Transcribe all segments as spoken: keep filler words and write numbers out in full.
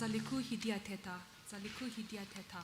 Tsali khu hidia thetha, tsali khu hidia thetha.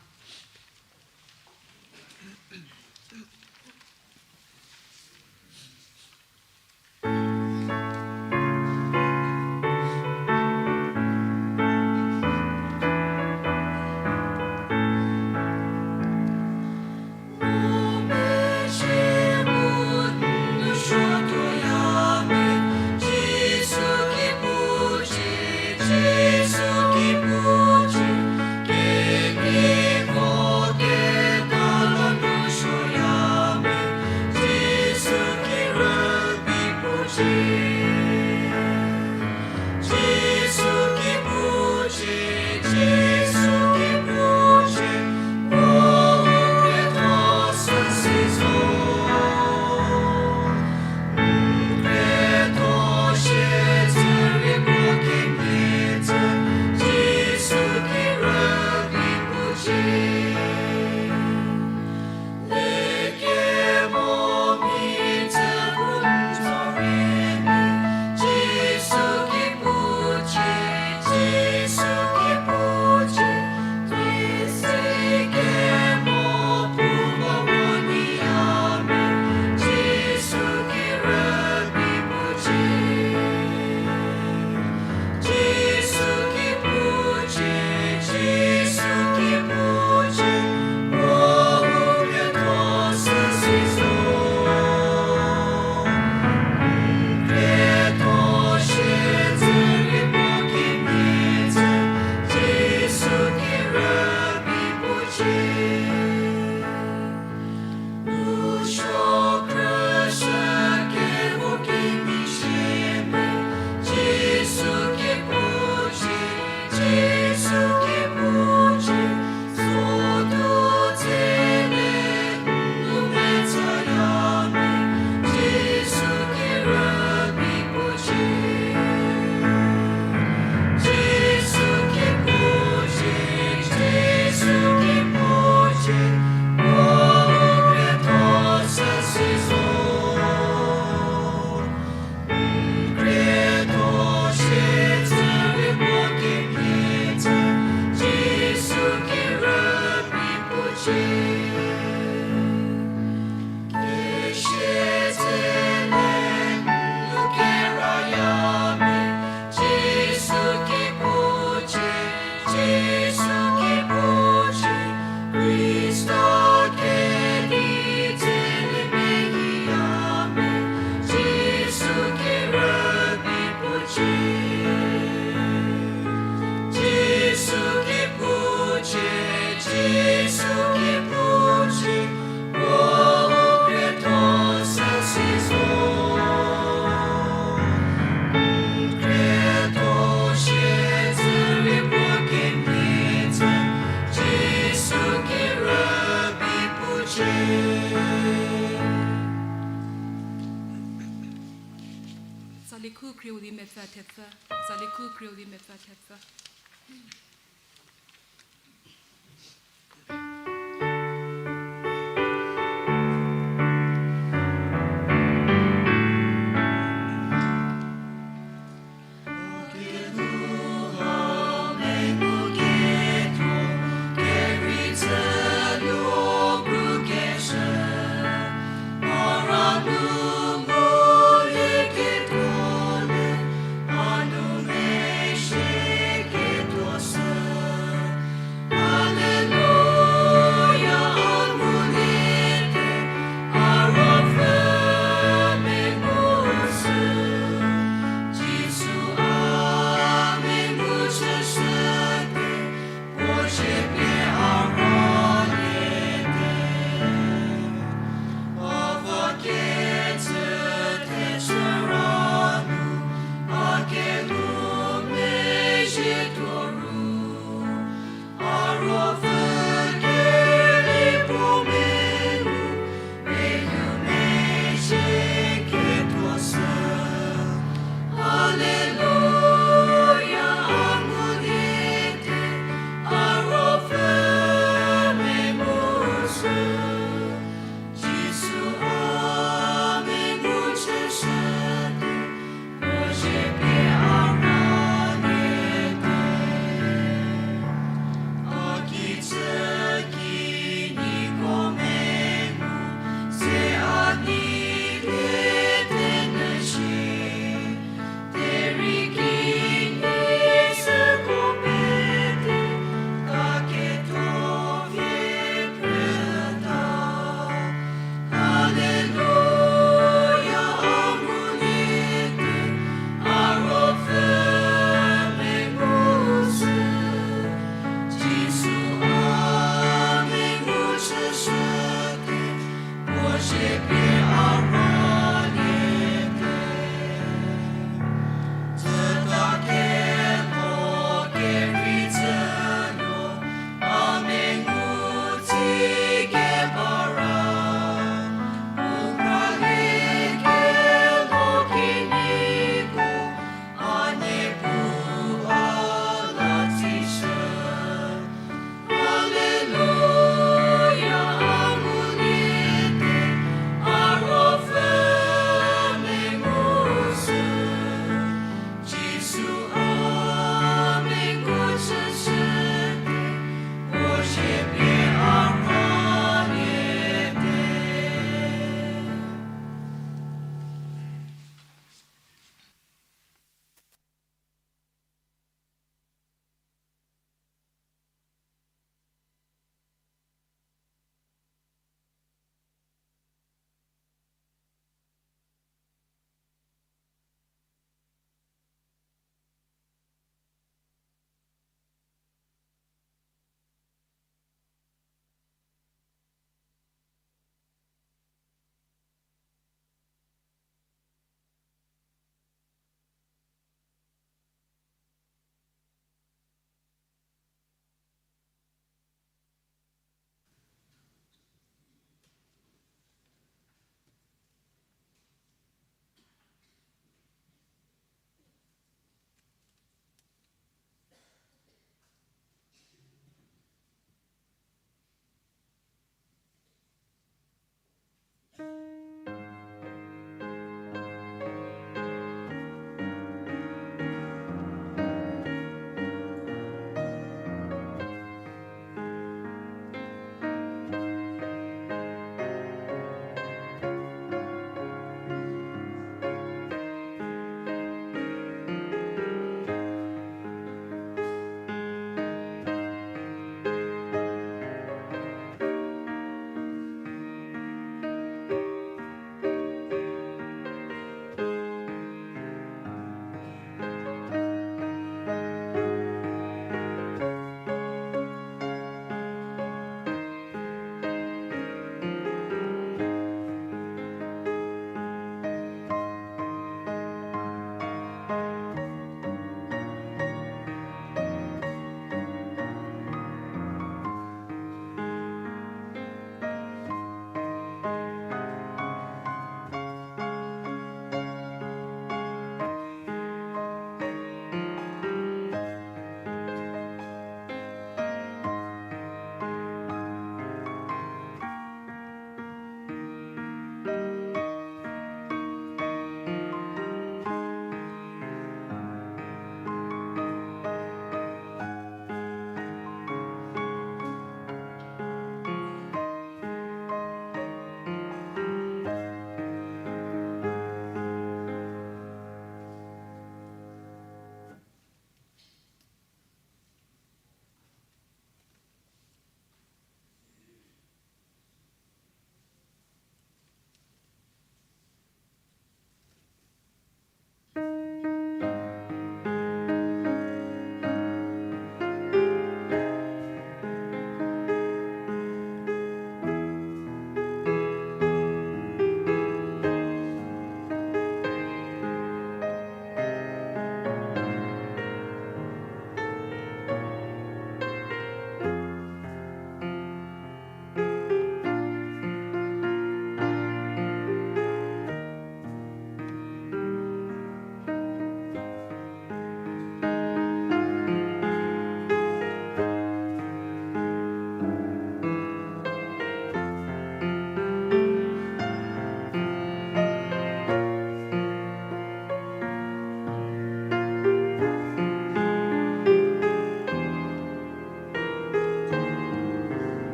Khu krieu di mepfü thepfü, tsali khu krieu di mepfü thepfü.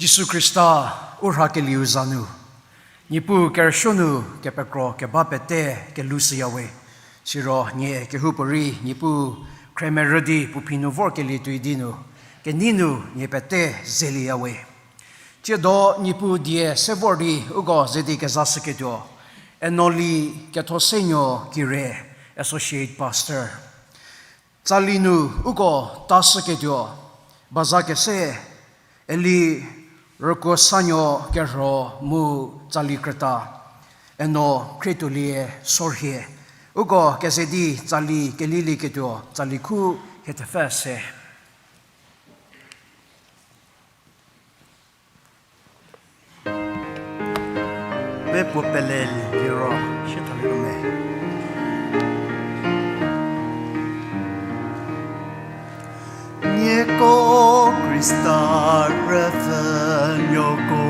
Jisu Khrista u rhakelieu za nu, Niepuu kerüsuo nu kepekro keba pete kelushüyawe. Siro nie kehoupuorei Niepuu khremerü di puo phi nu vorkelie tuoi di nu, kenei nu nie pete zelieyawe. Tsiedo Niepuu die se vor di uko ze di kezashüketuo, Enoli Kethosenuo Kire, Associate Pastor. Tsali nu uko tashüketuo, baza kese, Eli Rükuosanuo Kerho mu tsali krüta, Eno Khrietuolie Sorhie, uko keze di tsali kelilieketuo, tsali khu hie thepfü se. Be puo pele liro shie thalie me. Nieko Khrista rüpfhünuoko,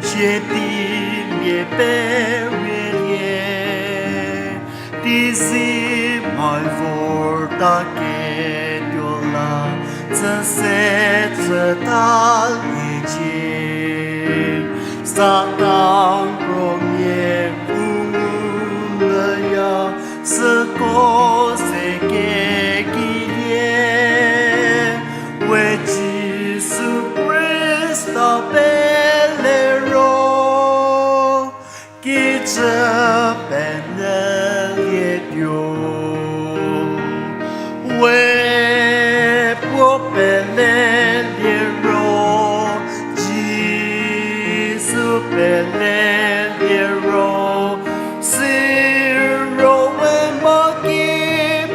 shie di mia perelie, di zi mai vortaketuo la, tsü se tsütaliecie. Satan kro mia u nguya, süko ze kekilie, we Jisu Khrista pele ro, kijü penyülietuo. We puo pelelie ro, Jisu pelelie ro, siro we mha ki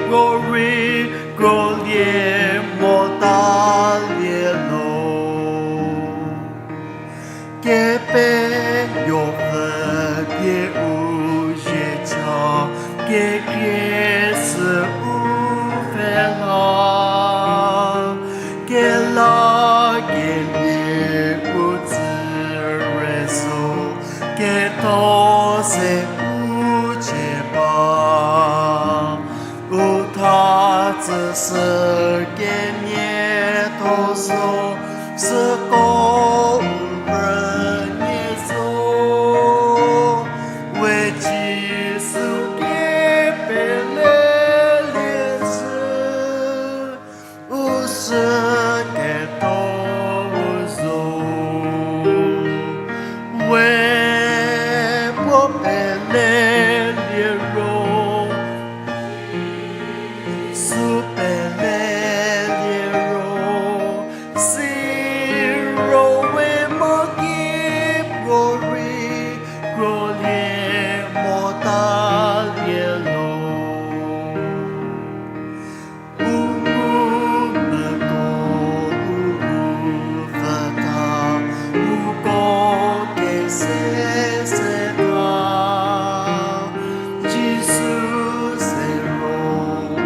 puorei krolie motalie lo. Kepenuopfü pie u zhiecha, kekrie sü u pfhela, kelakelie u tsü rezo, ketho se u cie ba. U tha tsüshü kemiatho zo, süko u rünie zo, we Jisu kepelelie zhü, u sü ketho u zo. We puo pelelie ro, sü pelelie ro, siro we mha ki puorei krolie motalie lo. U ngu meko u ru pfhüta, uko kese se ta. Jisu se ro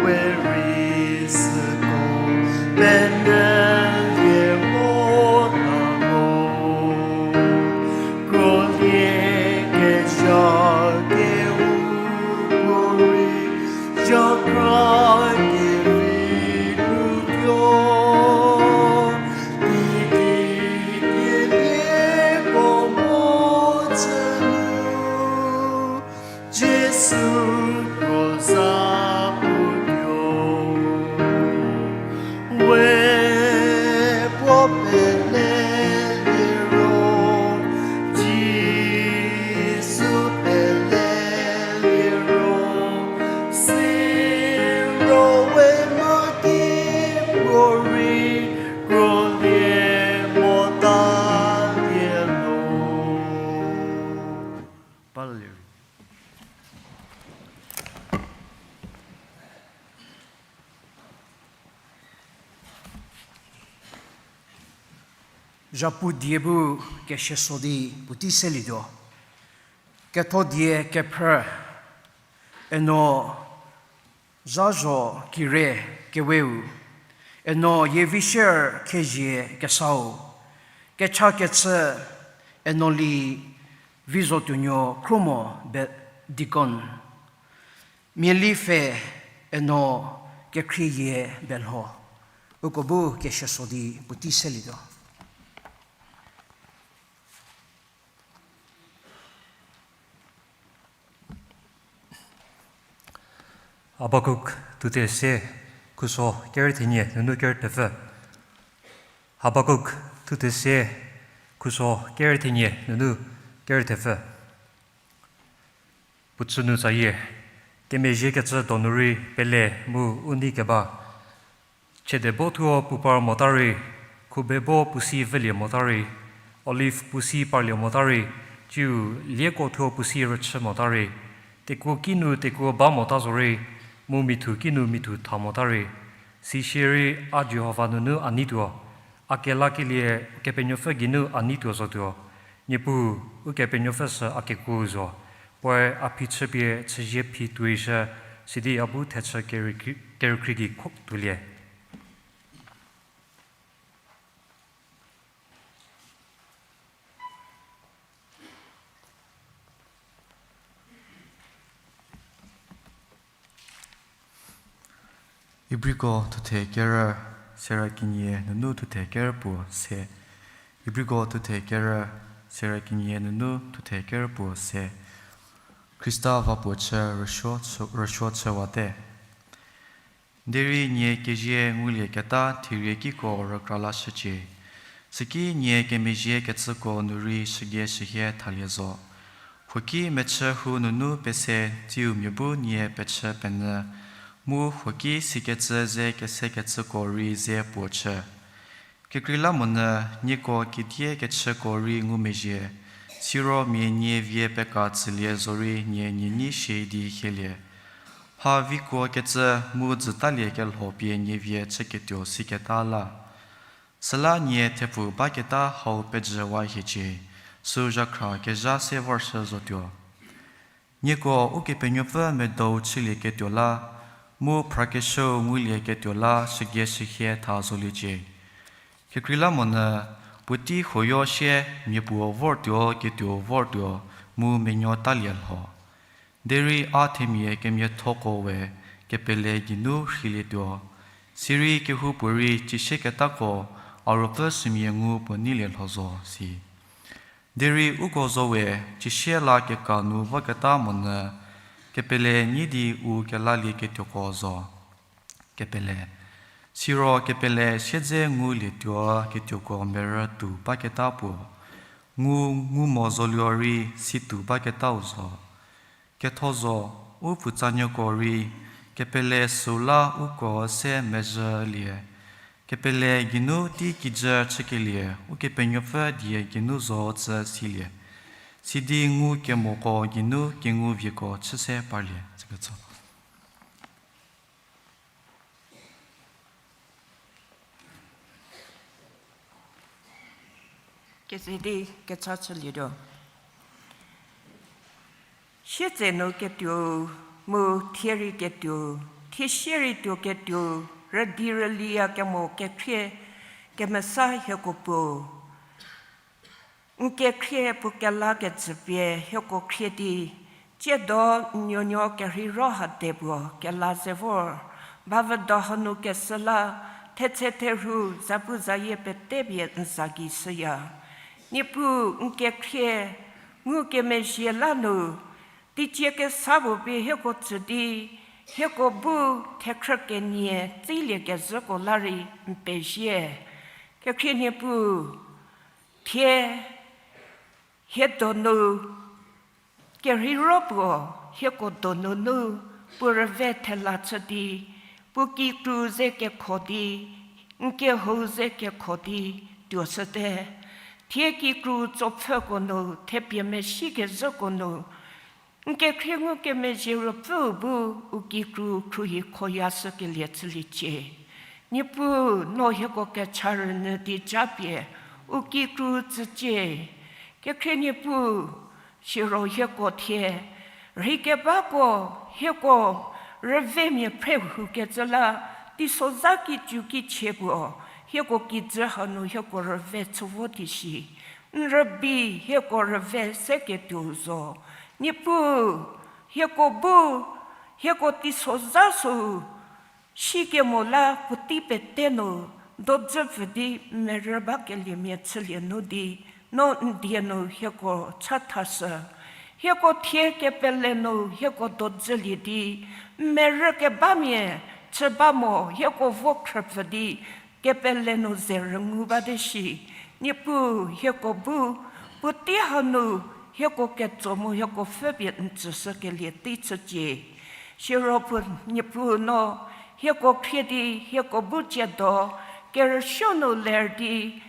we rei süko penyülie mota mo. Krolie kezha kehoupuorei, zhakra kevi nu tuo, kikikelieko mo tsü nu, Jisu kro za puo tuo. We puo pelelie ro, Jisu pelelie ro, siro we mha ki puorei krolie motalie lo. Pale. Zhapu die bu kesieso di puotei selietuo. Ketho die kephrü, Eno Zhazho Kire keweu, Eno Yevisher Khezhie kesau, kecha kechü, Eno Li Vizotuonuo Khromo be deacon, Miali pfhe, Eno Kekhrieyie Belho, uko bu kesieso di puotei selietuo. Habakuk thuthe se, khuso kerü thenie nunu kerü thepfü. Habakuk thuthe se, khuso kerü thenie nunu kerü thepfü. Puo chü nu tsayie, kemezhiekecü donu rei pele mu u nei keba. Chiede bo thuo pu par mota rei, khube bo puo si vülie mota rei, olive puo si parlie mota rei, tsiu lieko thuo puo si rüchü mota rei, tekuo kinu tekuo ba mota zo rei, mu mithu kinu mithu tha mota rei, sishierei a Jihova nunu a neituo, a kelakelie Ukepenuopfü geinu a neituo zotuo. Niepuu, Ukepenuopfü sü a kekuo zo, puoe a phichüpie chüzie phi tuoishü, sidi a bu thechü kerükrie-, kerükrie gei kho tuolie. Ibriko thuthe kerü, sera kenie nunu thuthe kerü puo se. Ibriko thuthe kerü, sera kenie nunu thuthe kerü puo se. Khrista va puo chü rüsuo chü, rüsuo chüwate. Derei nie kezie ngulieketa theriekiko rükra lashücie. Süki nie kemezhiekecüko nu rei shügie shühie thalie zo. Huoki mechü hu nunu pese tsiu mia bu nie pechü penyü, mu huoki sikecü ze kesekecüko rei ze puo chü. Kekreilamonyü nieko kediekechüko rei ngumezhie, siro mia nie vie peka tsülie zorei nie nienei shie di hielie. Mha vikuokecü mu dzütalie kelho pie nie vie chüketuo siketa la. Süla nie thepfu baketa hau pejüwa hiecie, sü zhakhra kezha se vorshü zotuo. Nieko Ukepenuopfü medou chülieketuo la, mu phrakesuou ngulieketuo la shügie shühie tha zoliecie. Kekreilamonyü, puotei huoyo sie mia puo vortuo ketuo vortuo mu menuo talie lho. Derei a themia kemiathoko we kepele geinu rheilietuo. Sirei kehoupuorei ciesieketako a Ruopfü sümia ngu puo neilie lho zo si. Derei uko zo we, cisie la keka nu voketa monyü, kepele nyi di u kelalieketuoko zo. Kepele. Siro kepele siedze ngulietuo ketuoko merü tou baketa puo. Ngu, ngu mo zoluo rei si tou baketau zo. Ketho zo, u pfutsanuoko rei, kepele süu la uko se mezhülie. Kepele geinu tei kijü chükelie, Ukepenuopfü die geinu zo tsü silie. Sidi ngukemoko geinu kenguvieko chü se parlie. Tsüketso. Keze di kecha chülietuo. Sietse nu ketuo, mu thie rei ketuo, thie sie rei tuo ketuo, rüdi rüliya kemo kekhrie, kemesa hieko puo. N kekhrie puo kela kecüpie hieko khrie di, tsiedo n nuonuo kerheiro hade puo kela ze vor, bavüdo hanu keshü la, thetse therhu zapuzayie pete pie n za gei shüya. Niepuu n kekhrie, ngukemezhie la nu, teicie kesa puo pie hieko tsü di, hieko bu thekhrü kenie tsilie kezhüko la rei n pezie. Kekhrie Niepuu, thie hie donu, kerheiro puo, hieko donunu, puo rüve thela chü di, puo kikru ze kekho di, n kehou ze kekho di, tuoshüte. Thie kikru tsopfhüko nu, thepie mesi kezhüko nu, n kekhrie ngukemezhie Ruopfüu bu, u kikru khruohi khoya shükelie chüliecie. Niepuu, no hieko kecha rünyü di japie, u kikru tsücie. Kekhrie Niepuu, siro hieko thie, rheikebako, hieko rüvemia phre hukecü la, teisozha kicü kichie puo, hieko kijü hanu hieko rüve chü vo di shi. N rübei hieko rüve seketuou zo. Niepuu, hieko bu, hieko teisozha sü, sikemo la puotei pete nu, dojü pfü di merü bakeliemia chülie nu di, no n die nu hieko chathashü. Hieko thie kepele nu hieko dodzülie di, n merü kebamia chü ba mo hieko vo khrüpfü di, kepele nu ze rüngu bate shi. Niepuu hieko bu, puotei hanu hieko ketso mu hieko pfhüpie n tsüshükelie tei chücie. Siro puo Niepuu no hieko khrie di hieko bu tsiedo, kerüsuo nu ler di,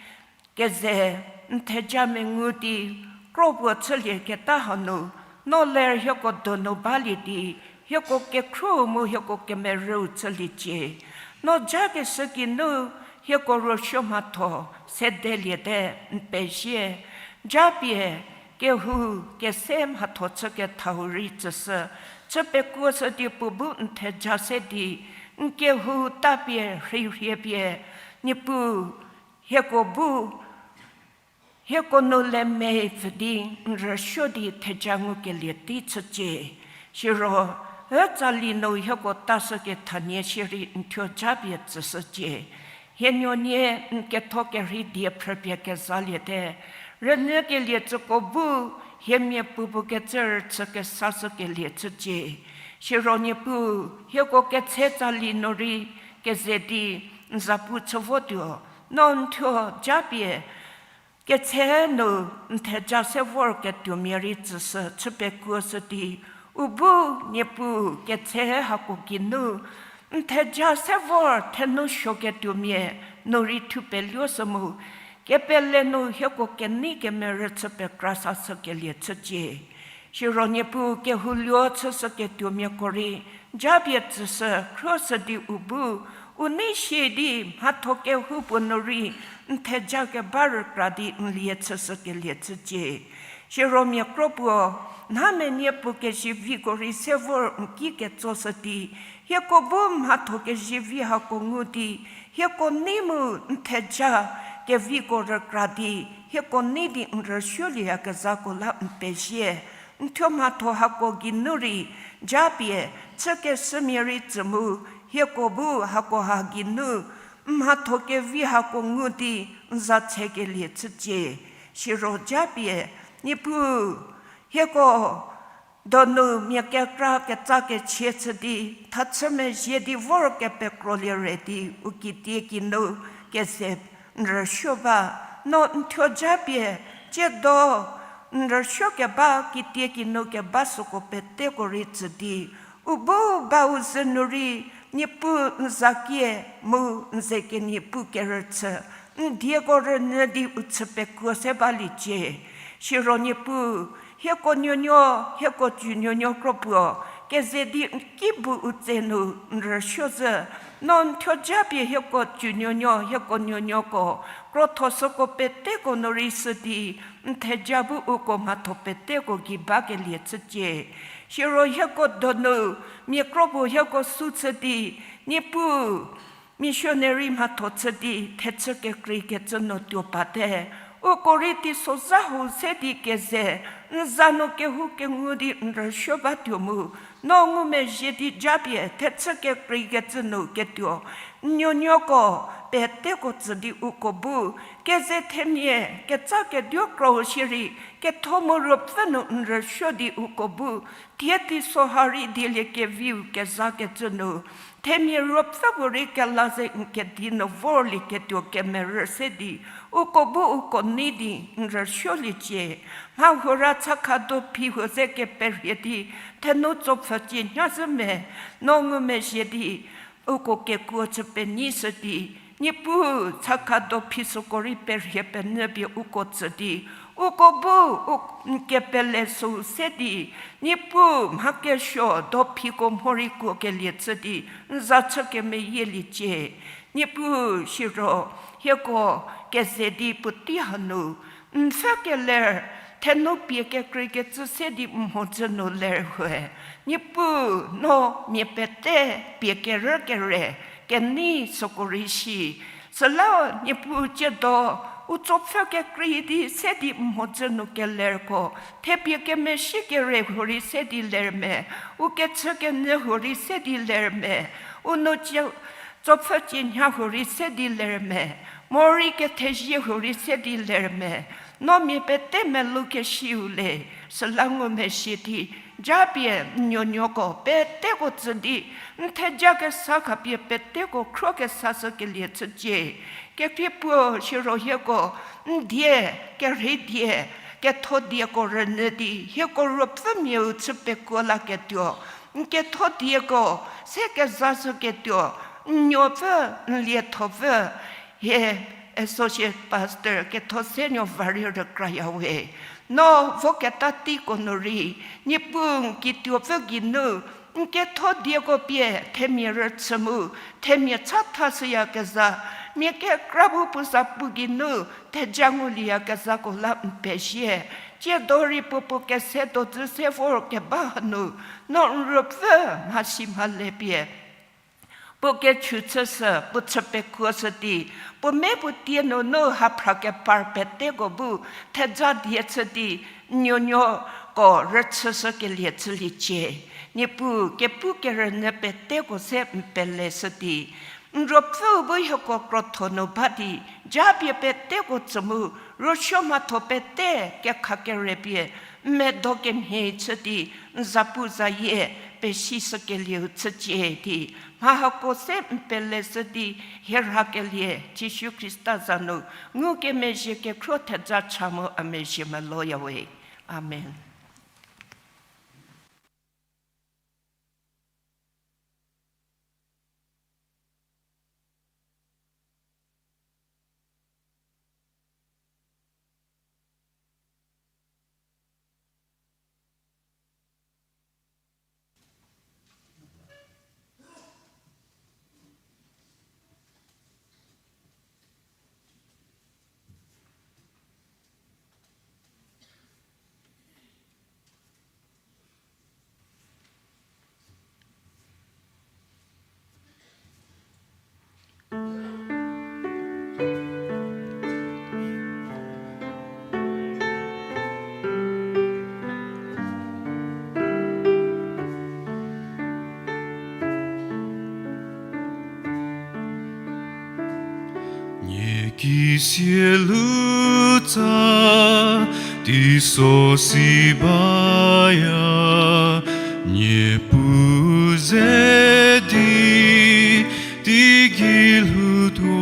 keze n theja mengu di, kro puo chülieketa hanu, no ler hieko donu balie di, hieko kekhruou mu hieko kemerüu chüliecie. No jakeshü kinu, hieko ruosuo mhatho sedeliete n pezie. Japie, kehou, kese mhatho chü kethau rei tsüshü, chü pekuoshü di puo bu n theja se di, n kehou tapie rheirhie pie, Niepuu, hieko bu, hieko nu le mepfü di, n rüsuo di theja ngukelie tei chücie. Siro, ü tsali nu hieko tashükethanie shierei n thuo japie tsüshücie. Hie nuonie n ketho kerhei die phrüpie kezaliete. Rünyükelie tsüko bu, hie mia puopuo kecü rüchü kesashükelie chücie. Siro Niepuu, hieko ketse tsali nu rei, keze di, n zapu chü votuo, no n thuo japie, ketse nu n theja se vorketuomia rei tsüshü chü pekuoshü di, u bu Niepuu ketse hako geinu, n theja se vor thenu suoketuomia nu rei thu peluoshü mu, kepele nu hieko kenei kemerü chü pekra sashükelie chücie. Siro Niepuu kehou luo chüshüketuomiako rei, japie tsüshü khruoshü di u bu, u nei sie di mhatho kehoupuo nu rei, n theja keba rükra di n lie chüshükelie chücie. Siro mia kro puo, nha menie puo keziviko rei se vor n ki ketsoshü di, hieko bu mhatho kezivi hako ngu di, hieko nei mu n theja keviko rükra di, hieko nei di n rüsuolieyakezhako la n pezie. N thuo mhatho hako geinu rei, japie, chükeshümia rei tsü mu, hieko bu hakoha geinu, n mhatho kevi hako ngu di, n za tsekelie chücie. Siro japie, Niepuu, hieko donu mia kekra ketsa kechie chü di, thachü mezhie di vor kepekrolie re di, u kitiekinu keze n rüsuo ba, no n thuo japie, tsiedo n rüsuo keba kitiekinu keba süko peteko rei tsü di, u bu ba u zhü nu rei, Niepuu n zakie mu n ze kenie pu kerüchü, n dieko rünyü di u chü pekuo se baliecie. Siro Niepuu, hieko nuonuo, hieko tsunuonuo kro puo, keze di n ki bu u tse nu n rüsuo zhü, no n thuo japie hieko tsunuonuo, hieko nuonuoko, krotho süko peteko nu rei shü di, n theja bu uko mhatho peteko gei bakelie chücie. Siro hieko donu, mia kro puo hieko sü chü di, Niepuu, missionary mhatho chü di thechü kekreikecü nu tuo bate. Uko rei teisozha hou se di keze, n za nu kehou kengu di n rüsuo ba tuo mu, no ngumezhie di japie thechü kekreikecü nu ketuo n nuonuoko peteko tsü di uko bu, keze themia ketsa keduo kro shierei, ketho mu ruopfü nu n rüsuo di uko bu, thie teiso ha rei dieliekeviu kezakecü nu, themia ruopfü puorei kela ze n kedi nu vorlieketuo kemerü se di, uko bu uko nei di n rüsuoliecie. Mha huora chakha do phi huo ze keperhie di, thenu tsopfhücie nya zhü me, no ngumezhie di, uko kekuo chü penyi shü di, Niepuu chakha do phi süko rei perhie penyü pie uko tsü di, uko bu u n kepele süu se di, Niepuu mha kesuo do phiko mhorei kuokelie chü di, n za chü kemeyieliecie. Niepuu siro, hieko keze di puotei hanu, n pfhü keler, thenu pie kekreikecü se di mhodzü nu ler hue. Niepuu no mia pete pie kerü kere, kenei süko rei shi. Süla Niepuu tsiedo, u tsopfhü kekrei di se di mhodzü nu kelerko, thepie kemesi kere huorei se di ler me, u kechü kenyü huorei se di ler me, u nou cie, tsopfhü cie nha huorei se di ler me, morei kethezie huorei se di ler me, No mia pete melou kesiu le, süla ngumezhie di, japie n nuonuoko peteko tsü di, n theja kesa khapie peteko khro kesashükelie chücie. Kekrei puo siro hieko, n die, kerhei die, ketho dieko rünyü di, hieko ruopfümiau chü pekuo laketuo, n ketho dieko, se kezashüketuo, n nuopfü, n liethopfü, hie associate pastor ketho se nuo va rei rükrayawe. No voketa teiko nu rei, Niepuu n kituopfü geinu, n ketho dieko pie themia rüchü mu, themia chathashüyakezha, mia kekra bu puo zapu geinu, theja ngulieyakezhako la n pezie. Tsiedo rei puo puo kese dodzü se vor keba hanu, no n ruopfü mhasi mhale pie puo kechü chüshü, puo chü pekuoshü di, puo me puo tie nunu haphra kepar peteko bu theja die chü di, n nuonuoko rüchüshükelie chüliecie. Niepuu kepu kerünyü peteko se n peleshü di, n ruopfüu bu hieko krotho nu ba di, japie peteko tsü mu, ruosuo mhatho pete kekha kerepie, n medo kemhie chü di, n zapu zayie pesishükelieu chücie di, mha hako se n peleshü di, hie rhakelie Jisu Khrista za nu, ngukemezhie kekhro theja cha mu a mezhie meloyawe. Amen. Nie ki sie lu tsa, teiso si baya, Niepuu ze di, teigei lhoutuo.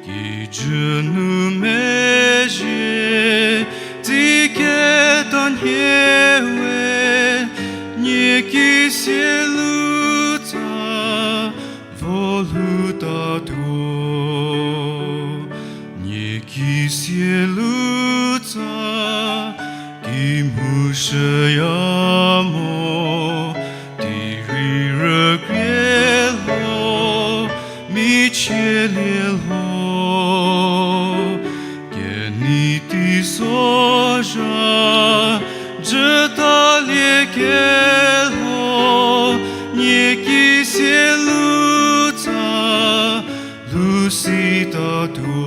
Kijü nu mezhie, tsi keta nhie we, nie ki sie lu tsa, vo lhoutatuo. Nie ki sie lu tsa, ki mhushüya mo, tei rei rükrie lho, michielie lho. Kenei teisozha, jütalie kelho, nie ki sie lu tsa, lu sitatuo.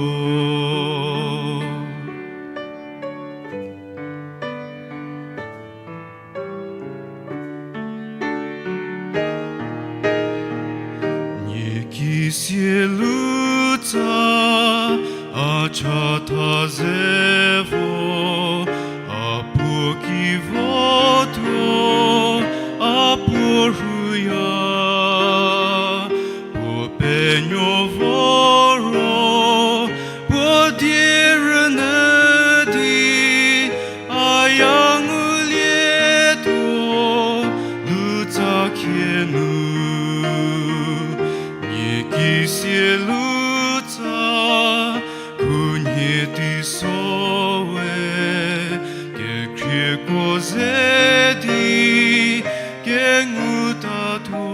Nie ki sie lu tsa, a chatha ze vo, a puo ki votuo, a puo rhuya, puo penuo vo ro, puo die rünyü di, a ya ngulietuo, lu tsa khie nu. Nie ki sie lu tsa, khunhie teiso we, kekrieko ze di, kengutatuo.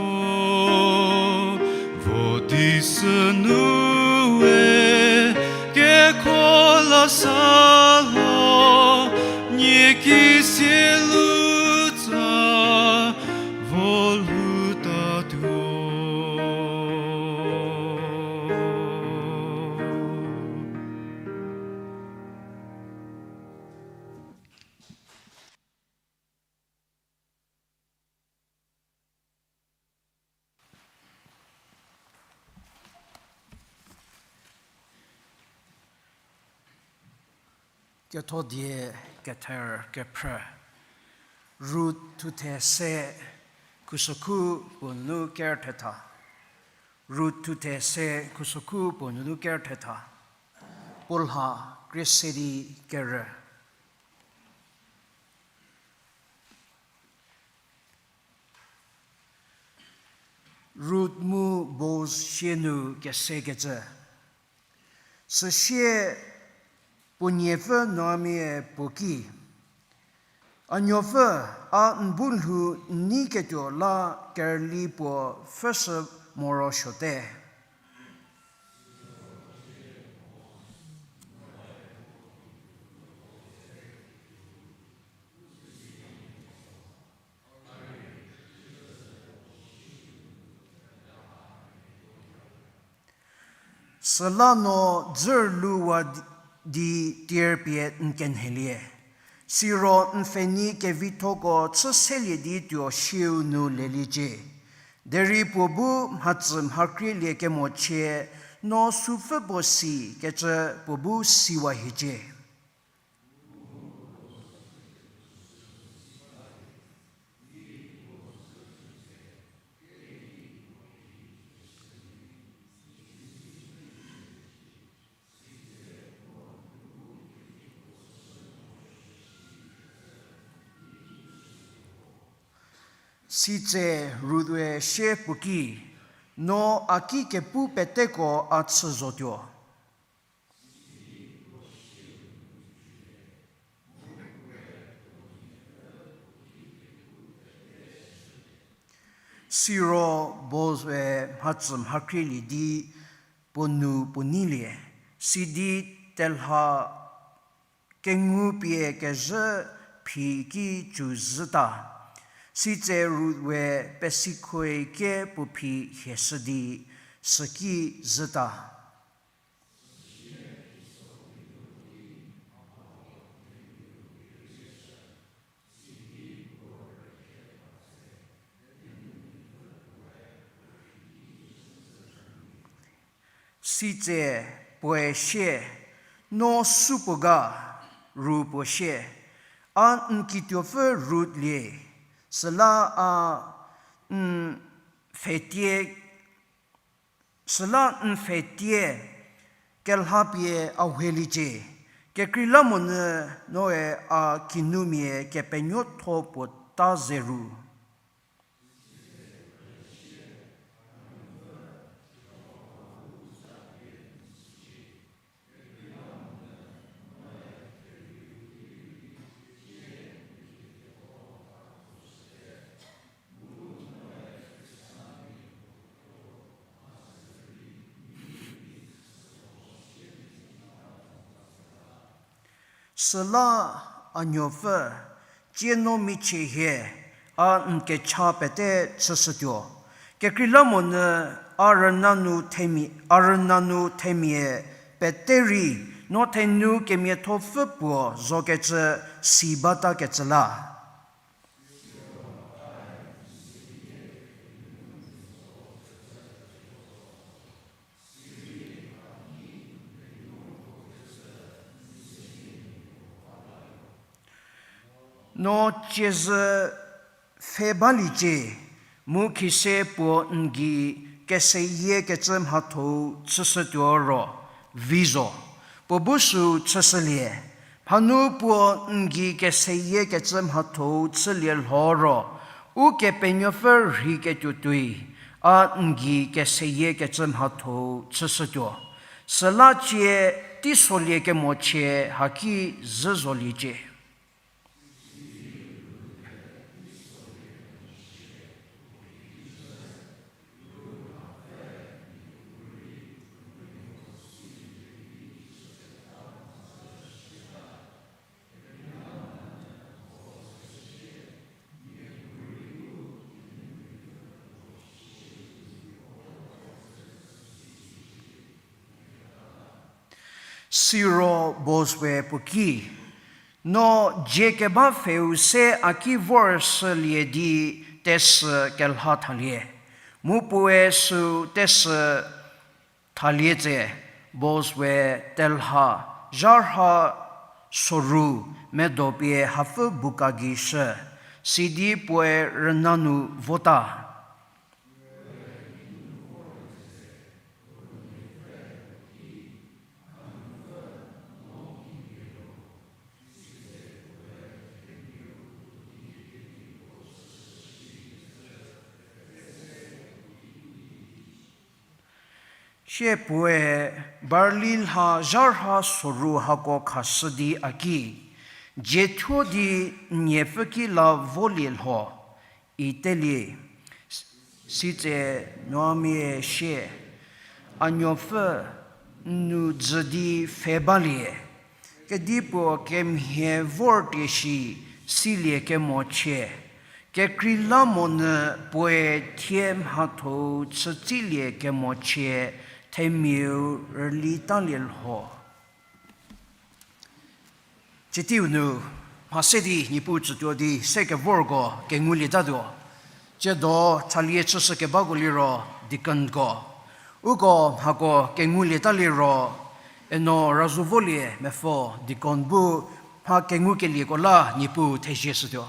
Vo di sünu we, kekho la sa lo, nie ki sie lu tsa, vo lhoutatuo. Kethodie kether kephrü. Ruth thuthe se, khusokhu puo nunu ker thetha. Ruth thuthe se, khusokhu puo nunu ker thetha. Puo lha krie se di kerü. Ruth mu Boaz sie nu kesekecü. Süsie puo niepfü Naomi-e puo ki, A nuopfü, a n bu lhou n neiketuo la kerüli puo pfhüshü morosuote. Süla no dzürluwa di tir pie n kenhelie. Siro n pfhenei kevithoko chü selie di tuo sieu nu leliecie. Derei puo bu mhatsü mhakrie liekemo chie, no sü pfü puo si kecü puo bu siwa hiecie. Sitse Ruth-e sie puo ki, No a ki kepu peteko a chü zotuo. Siro Boaz-e mhatsü mhakrielie di puo nou puo neilie, sidi telha kengu pie kezhü phi ki cü zhüta. Sitse Ruth-e pesikhoe kie puo phi hieshü di süki zhüta. Sitse puoe sie, No supuo ga? Ru puo sie, A n kituopfü Ruth lie, süla a n pfhetie, süla n pfhetie kelha pie a wheliecie. Kekreilamonyü noe a kinumia kepenuotho puo ta ze ru. Süla a nuopfü, cie no michie hie, a n kecha pete chüshütuo. Kekreilamonyü a rüna nu themia, a rüna nu themia pete rei no thenu kemiathopfü puo zokecü si batakecü la. No ciezü pfhe baliecie, mu khise puo n gei keseyiekecü mhatho-u chüshütuo ro vi zo, puo bu sü chüshülie. Phanu puo n gei keseyiekecü mhatho-u chülie lho ro, Ukepenuopfü rheiketuo tuoi, a n gei keseyiekecü mhatho-u chüshütuo. Süla cie teisolie kemochie haki zhü zoliecie. Siro Boaz-e puo ki, No dzie keba pfheu se a ki vorshülie di tesü kelha thalie. Mu puoe sü tesü thalie tse, Boaz-e telha zharha Soru, medo pie hapfü buka gei shü, sidi puoe rüna nu vota. Sie puoe barli lha zharha soru hako khashü di a ki, Jethuo di n niepfü ki la volie lho, itelie. Sitse Naomie sie, A nuopfü, n nu dzü di pfhe balie. Kedipuo kemhie vor tie shi silie kemochie, kekreilamonyü puoe thie mhatho-u chütsilie kemochie themiau rülitalie lho. Tsie teiu nu mha se di Niepuu tsütuo di se kevorko kengulietatuo. Tsiedo chalie chüshü kebako liro deaconko. Uko mhako kengulieta liro, eno Razuvolie Mepfo deacon bu mha kengukelieko la Niepuu thezie shütuo.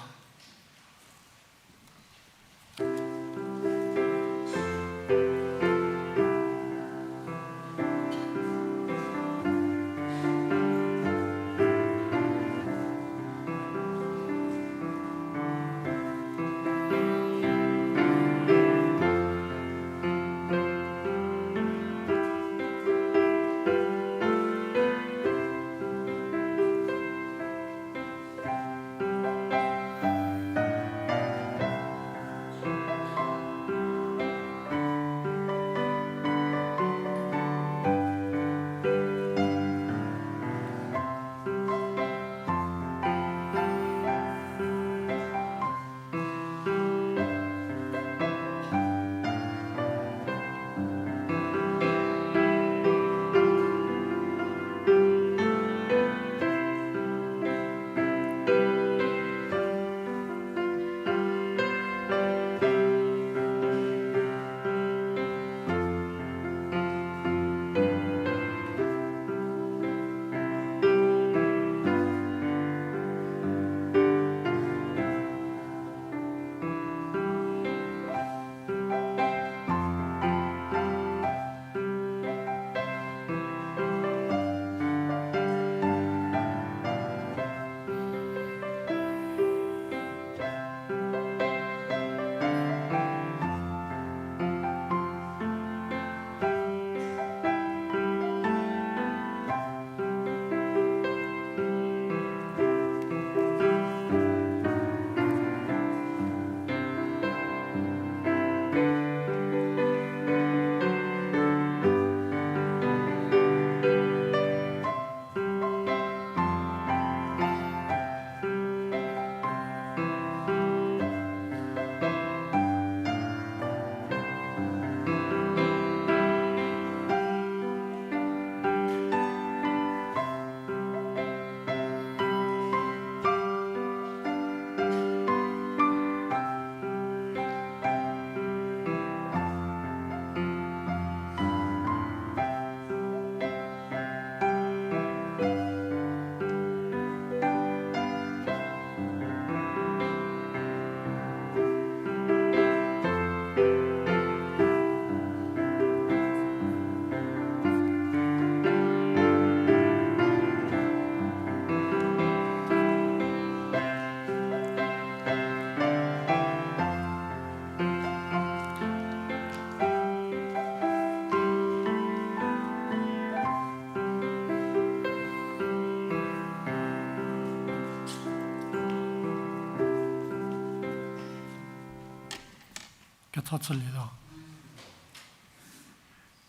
Ketha chülietuo.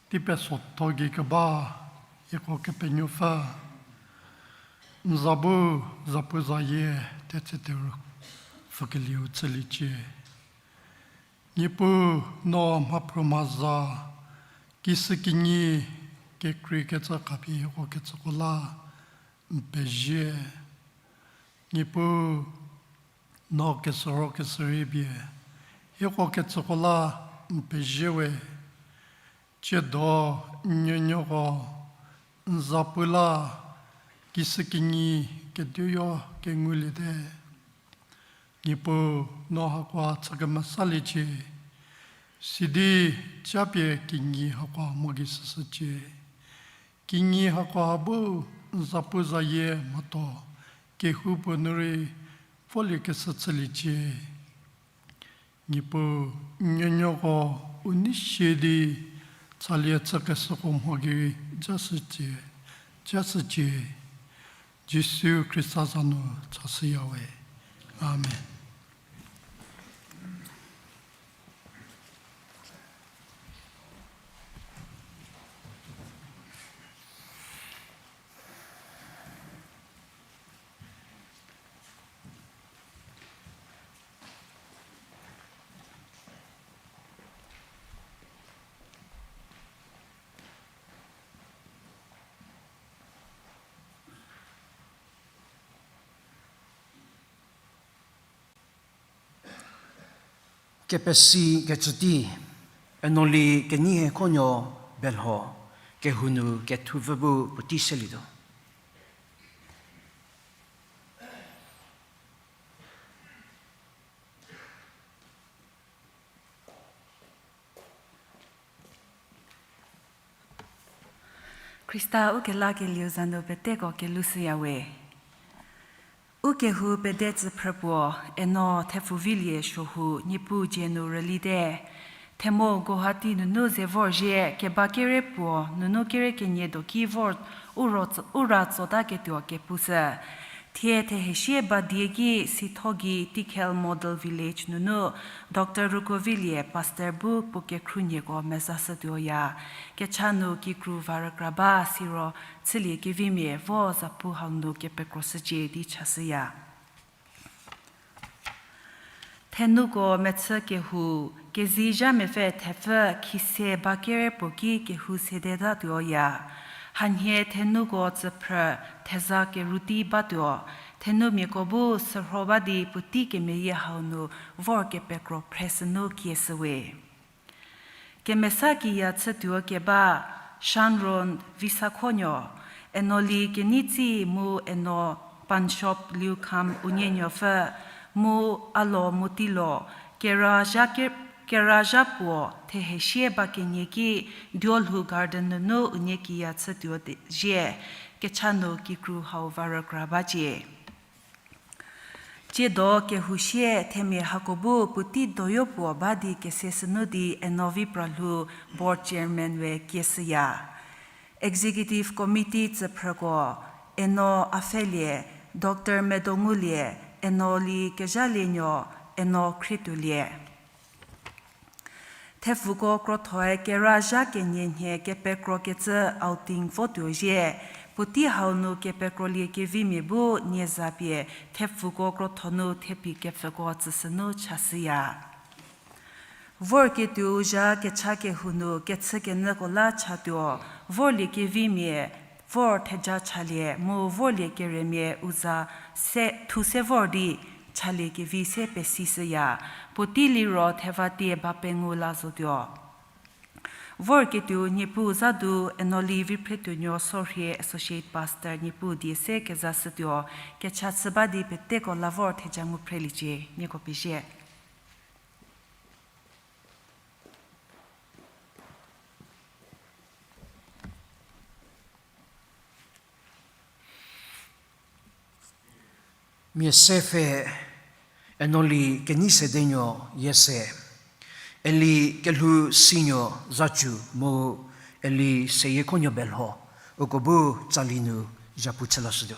Tei pesotho gei keba, hieko Kepenuopfü, n za bu zapuzayie tetsete ru pfükelieu chüliecie. Niepuu, no mhaphruo mhaza, kishükinyi, kekreikecü khapie hieko kecüko la n pezie. Niepuu, no kesüro kesürei pie hieko kecüko la n pezie we. Tsiedo n nuonuoko n za pu la kishükinyi ketuo kenguliete. Niepuu, no hakoha chü kemesaliecie. Sidi japie kinyi hakoha mo gei süshücie. Kinyi hakoha bu n zapu zayie mhatho kehoupuo nu rei volie keshü chüliecie. Niepuu, n nuonuoko u nei sie di chalie chükeshüko mho gei jashücie, jashücie. Jisu Khrista za nu chashüyawe. Amen. Kepesi kecü tei, Enoli Keneikhonuo Belho, kehou nu kethupfü bu puotei selietuo. Khrista ukelakelieu za nu peteko kelushüyawe. Ukehou pede tsüphrü puo, Eno Thepfuvilie Suohu Niepuu dzie nu rülite. Themo Guwahati nunu ze vorzhie keba kere puo nunu kere kenie do ki vor u ra tsota ketuo kepushü. Thie thehesie ba die ki Sithogi Tikhel Model Village nunu Doctor Rukovilie pastor bu puo kekhruohieko mezashütuoya. Kecha nu kikru va rükra ba siro chülie kevimia vo zapu hau nu kepekroshücie di chashüya. Thenuko mechü kehou, kezei zha mepfü thepfü khise ba kere puo ki kehou sedetatuoya. Hanhie thenuko tsüphrü theza keruti batuo, thenumiako bu sürho ba di puotei kemeyie hau nu vor kepekro phre sünu kieshüwe. Kemesa kiya chütuo keba, Shanron Visakhonuo, Enoli Keneitsi mu Eno Panshop Liukham unienuopfü, mu Alo Mutilo, kera zha ke-, kera zha puo thehesie ba kenie ki Duolhu Garden nunu unie kiya chütuo zie, kecha nu kikru hau va rükra bacie. Tsiedo kehou sie themia hako bu puotei doyo puo ba di kese sünu di Eno Vipralhou board chairman we kieshüya. Executive committee tsüphrüko, Eno Afelie, Doctor Medongulie, Enoli Kezhalienuo, Eno Khrietuolie. Thepfuko krothoe kera zha kenie nhie kepekrokecü outing votuo zie, puotei hau nu kepekrolie kevimia bu nie za pie thepfuko krotho nu thephi kepfüko tsüshünu chashüya. Vorketuou zha kecha kehou nu kechükenyüko la chatuo, vorlie kevimia vor theja chalie mu vorlie keremia u za se thu se vor di chalie kevi se pesishüya, puotei liro thevatie ba pengou la zotuo. Vorketuou Niepuu za du Enoli Viphretuonuo Sorhie Associate Pastor Niepuu die se kezashütuo, kecha chü ba di peteko la vor theja ngu phreliecie, nieko pezie. Mia se pfhe, Enoli Keneisedenuo Yiese, Eli Kelhou Sinuo Zacu mu Eli Seyiekhonuo Belho, uko bu tsali nu zhapu chü lashütuo.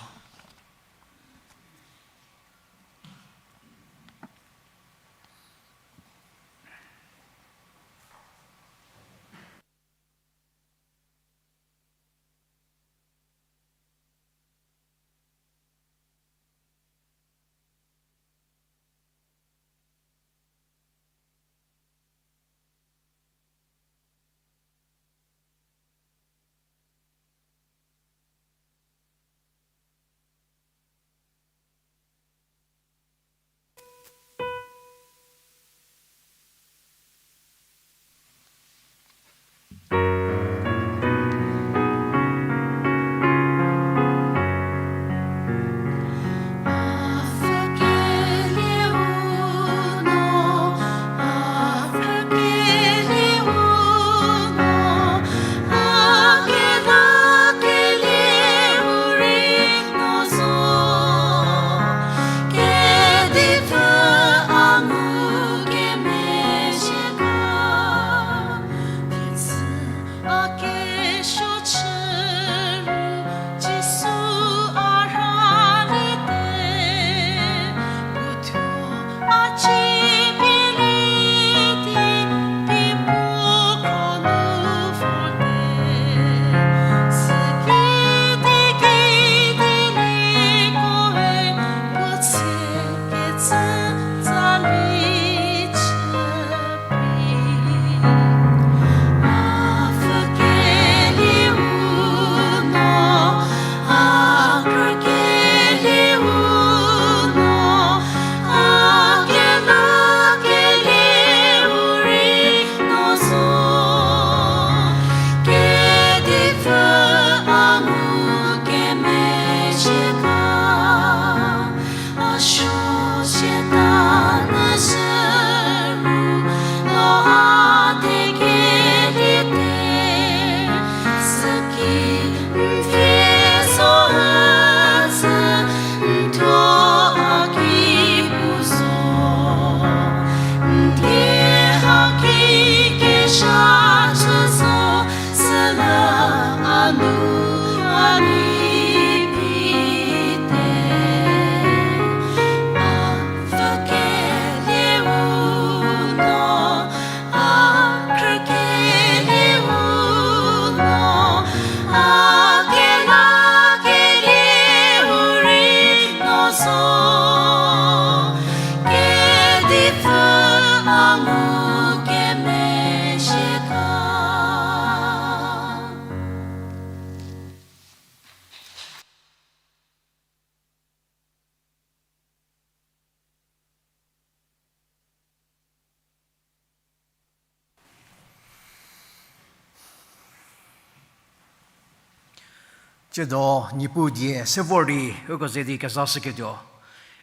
Tsiedo Niepuu die se vor di uko ze di kezashüketuo,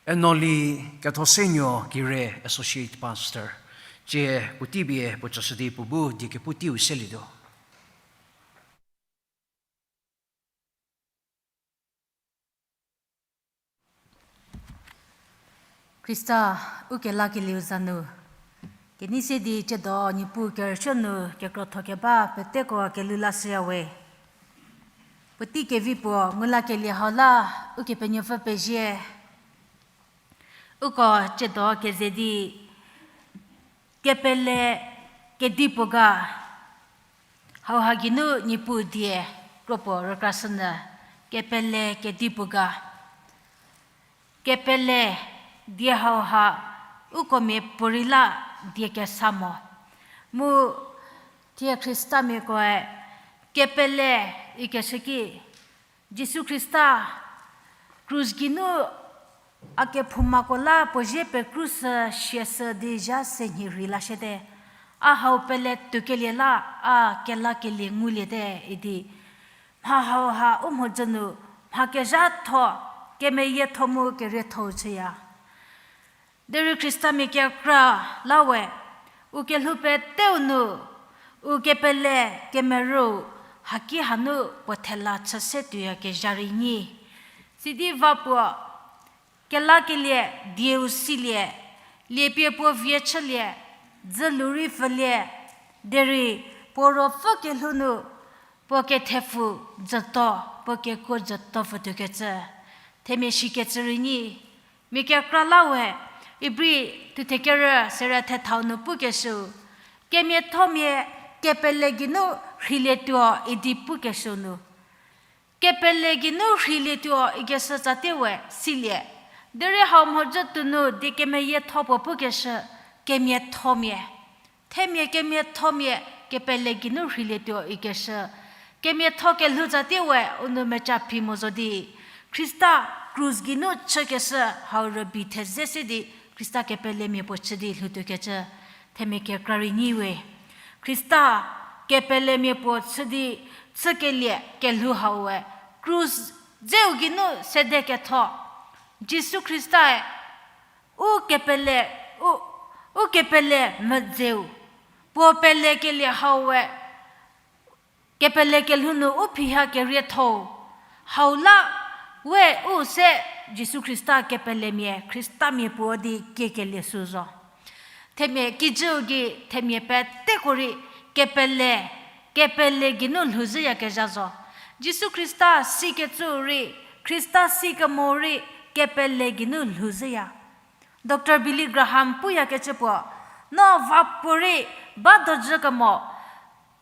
Enoli Kethosenuo Kire, Associate Pastor, tsie puotei pie puo tsüshü di puo bu die kepu teiu selietuo. Khrista, ukelakelieu za nu, kenei se di tsiedo Niepuu kerüsuo nu kekrotho keba peteko kelhou lashüya we. Puotei kevi puo ngu lakelie hau la Ukepenuopfü pezie. Uko tsiedo keze di kepele kedipuo ga, hauha geinu Niepuu die kropuo rükrashünyü, kepele kedipuo ga. Kepele die hauha uko miapuorei la die kesa mo. Mu thie Khristamiakoe kepele ikeshü ki, Jisu Khrista krus geinu a kephoumako la puo zie pekrushü siashü di zha se nhi rhei lashüte. A hau pele tuokelie la a kelakelie nguliete idi, mha hauha u mhodzü nu mha kezhatho, kemeyietho mu keriethou chüya. Derei Khristamia kekra la we, u kelhou peteu nu u kepele kemerüu haki hanu puo thela chü se tuoyakezha rei nyi. Sidi va puo kelakelie dieu silie, liepie puo vie chülie, dzülu rei pfülie, derei puo ruopfü kelhou nu puo kethepfu dzüto, puo kekuo dzüto pfütuokecü, themia shikecü rei nyi. Mia kekra la we, Ibri thuthe kerü sere thethau nu pukeshüu, kemiathomia kepele geinu rheilietuo idi pukeshüu nu, kepele geinu rheilietuo ikeshü tsatie we silie. Derei hau mhodzü tuonu di kemeyietho puo pukeshü, kemiathomia. Themia kemiathomia kepele geinu rheilietuo ikeshü, kemiatho kelhou tsatie we u nou mecha phi mo zo di, Khrista krus geinu chükeshü hau rübei theze se di Khrista kepelemia puo chü di lhoutuokecü, themia kekra rei nyi we. Khrista kepelemia puo chü di chükelie kelhou hau we, krus dzeu geinu sede ketho. Jisu Khristae u kepele, u, u kepele medzeu, puo pelekelie hau we, kepele kelhou nu u phiha kerietho-u, hau la we u se Jisu Khrista kepelemia, Khristamia puo di kiekelie sü zo. Themia kijüu gei themia peteko rei kepele, kepele geinu lhouzhüyakezha zo. Jisu Khrista sikecüu rei, Khrista sikemo rei kepele geinu lhouzhüya. Doctor Billy Graham puyakecü puo, no va puorei ba dojü kemo,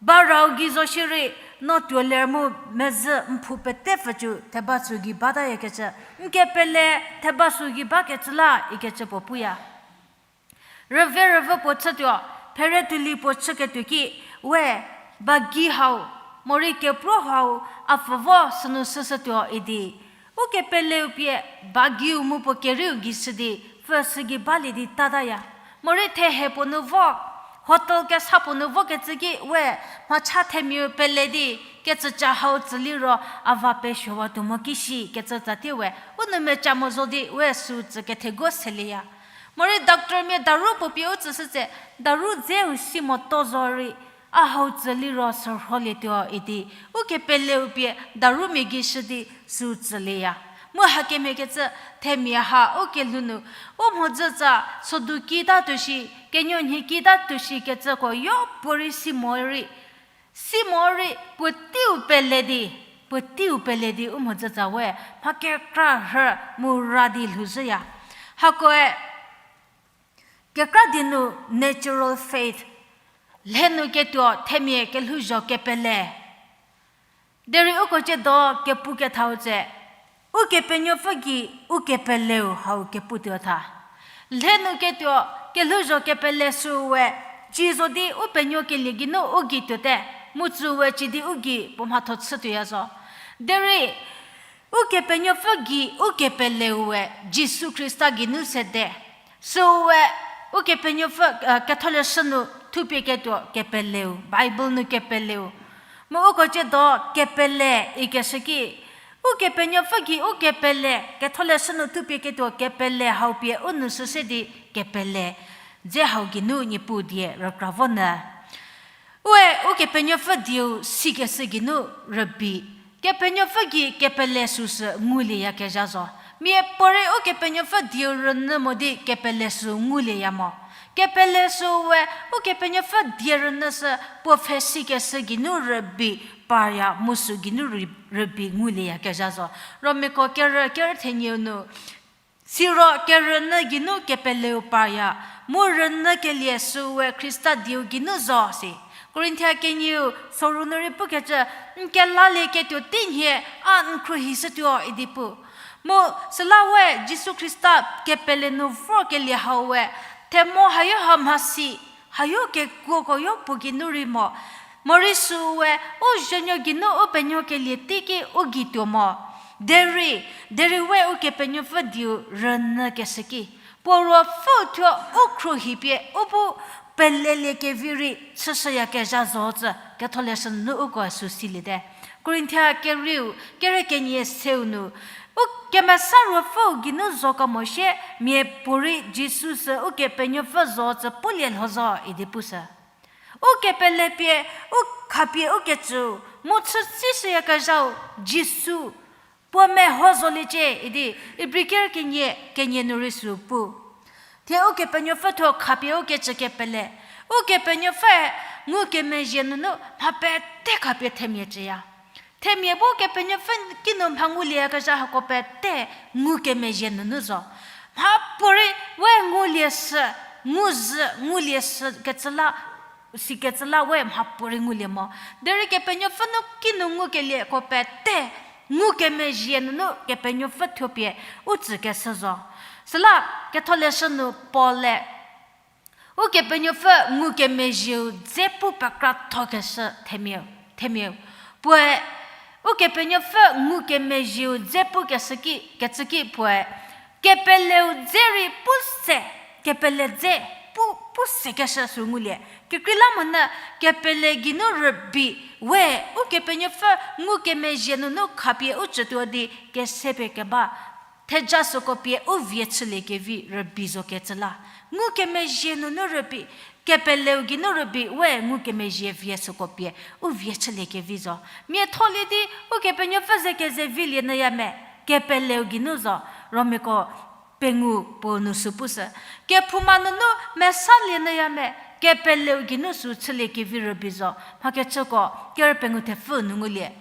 ba rau gei zo shierei, no tuo ler mu mezhü mphou pete pfücü theba sü gei batayakecü, n kepele theba sü gei bakecü la ikecü puo puya. Rüve rüvü puo chütuo, phere tuoli puo chüketuo ki, we, ba gei hau, morei kepro hau, a pfü vo sünu süshütuo idi. U kepeleu pie, ba geiu mu puo kerieu gei shü di, pfü sü gei balie di tataya. Morei thehe puo nu vo, hotel kesa puo nu vokecü ki, we, mhacha themiau pele di, kecüca hau tsü liro, a va pesuowatuo mo kishi, kecü tsatie we, u nou mecha mo zo di, we sü tsü kethego selieya. Morei doctormia daru puo pie u tsüshü tse, daru dzeu si moto zo rei, a hau tsü liro sürholietuo idi, u kepeleu pie darumia gei shü di sü tsülieya. Mu hakemhie kecü themia ha u kelhou nu, u mhodzütsa sodu kita tuo shi, kenuonhie kita tuo shi kecüko yo puorei si morei, si morei puoteiu pele di, puoteiu pele di u mhodzütsa we, mha kekra rhü mu ra di lhouzhüya. Hakoe, kekra di nu natural faith, lhe nu ketuo themia kelhouzho kepele. Derei uko ciedo kepu kethau tse, Ukepenuopfü gei u kepeleu hau keputuo tha. Lhe nu ketuo kelhouzho kepele süu we, ci zo di u penuokelie geinu u gei tuote, mu tsü we ci di u gei puo mhatho chütuoya zo. Derei Ukepenuopfü gei u kepeleu we Jisu Khrista geinu sede. Süu we Ukepenuopfü, eh, ketholeshü nu thupie ketuo kepeleu, Bible nu kepeleu. Mu uko ciedo kepele ikeshü ki, Ukepenuopfü gei u kepele, Ketholeshü nu thupie ketuo kepele hau pie u nu süse di kepele dze hau geinu Niepuu die rükra vo nyü. Ue Ukepenuopfü dieu sikeshü geinu rübei, Kepenuopfü gei kepele süsü ngulieyakezha zo. Miapuorei Ukepenuopfü dieu rünyü mo di kepele sü ngulieya mo. Kepele sü we Ukepenuopfü die rünyü sü puo pfhe sikeshü geinu rübei parya mu sü geinu rü-, rübei ngulieyakezha zo. Romako kerü, kerü thenieu nu, siro kerünyü geinu kepeleu parya, mu rünyükelie sü we Khrista dieu geinu zo si. Korinthia kenieu soru nu rei pukecü, n kelalieketuo teinhie a n khruohishütuo idi pu. Mu süla we Jisu Khrista kepele nu vorkelie hau we, themo hayo ha mhasi, hayo kekuoko yo puo geinu rei mo. Morei sü we u zhünuo geinu u penuokelie teiki u gei tuo mo. Derei, derei we Ukepenuopfü dieu rünyükeshü ki, puo ruopfü thuo u khruohipie u bu peleliekevi rei chüshüyakezha zo tsü Ketholeshü nu uko sü siliete. Korinthia kerieu, kerü kenie seu nu, u kemesa ruopfüu geinu zo kemo shie, miapuorei Jisu sü Ukepenuopfü zo tsü pulie lho zo idi pushü. U kepele pie, u khapie u kecüu, mu chütsishüyakezhau Jisu, puo meho zoliecie idi, Ibri kerü kenie, kenie nu rei sü pu. Thie Ukepenuopfü thuo khapie u kecü kepele, Ukepenuopfü ngukemezhie nunu mha pete khapie themia cüya. Themia bu Kepenuopfü kinu mha ngulieyakezha hako pete ngukemezhie nunu zo. Mhapuorei we ngulie sü, nguzhü ngulie sü kecü la, sikecü la we mhapuorei ngulie mo. Derei Kepenuopfü nu kinu ngukelieko pete ngukemezhie nunu Kepenuopfü thuo pie u tsükeshü zo. Süla Ketholeshü nu Paul-e Ukepenuopfü ngukemezhieu dze pu pekrathokeshü themiau, themiau. Puoe, Ukepenuopfü ngukemezhieu dze pu keshü ki, kecü ki puoe, kepeleu dze rei pu se, kepele dze pu, pu sekeshü sü ngulie. Kekreilamonyü kepele geinu rübei we, Ukepenuopfü ngukemezhie nunu khapie u tsütuo di kese pie keba, theja süko pie u vie chüliekevi rübei zo kecü la. Ngukemezhie nunu rübei, kepeleu geinu rübei we ngukemezhie vie süko pie u vie chüliekevi zo. Miatholie di Ukepenuopfü ze keze vilie nyüya me, kepeleu geinu zo, Romako pengou puo nu sü pushü. Kephouma nunu mesalie nyüya me, kepeleu geinu sü chüliekevi rübei zo. Mhakechüko, kerü pengou thepfü nu ngulie.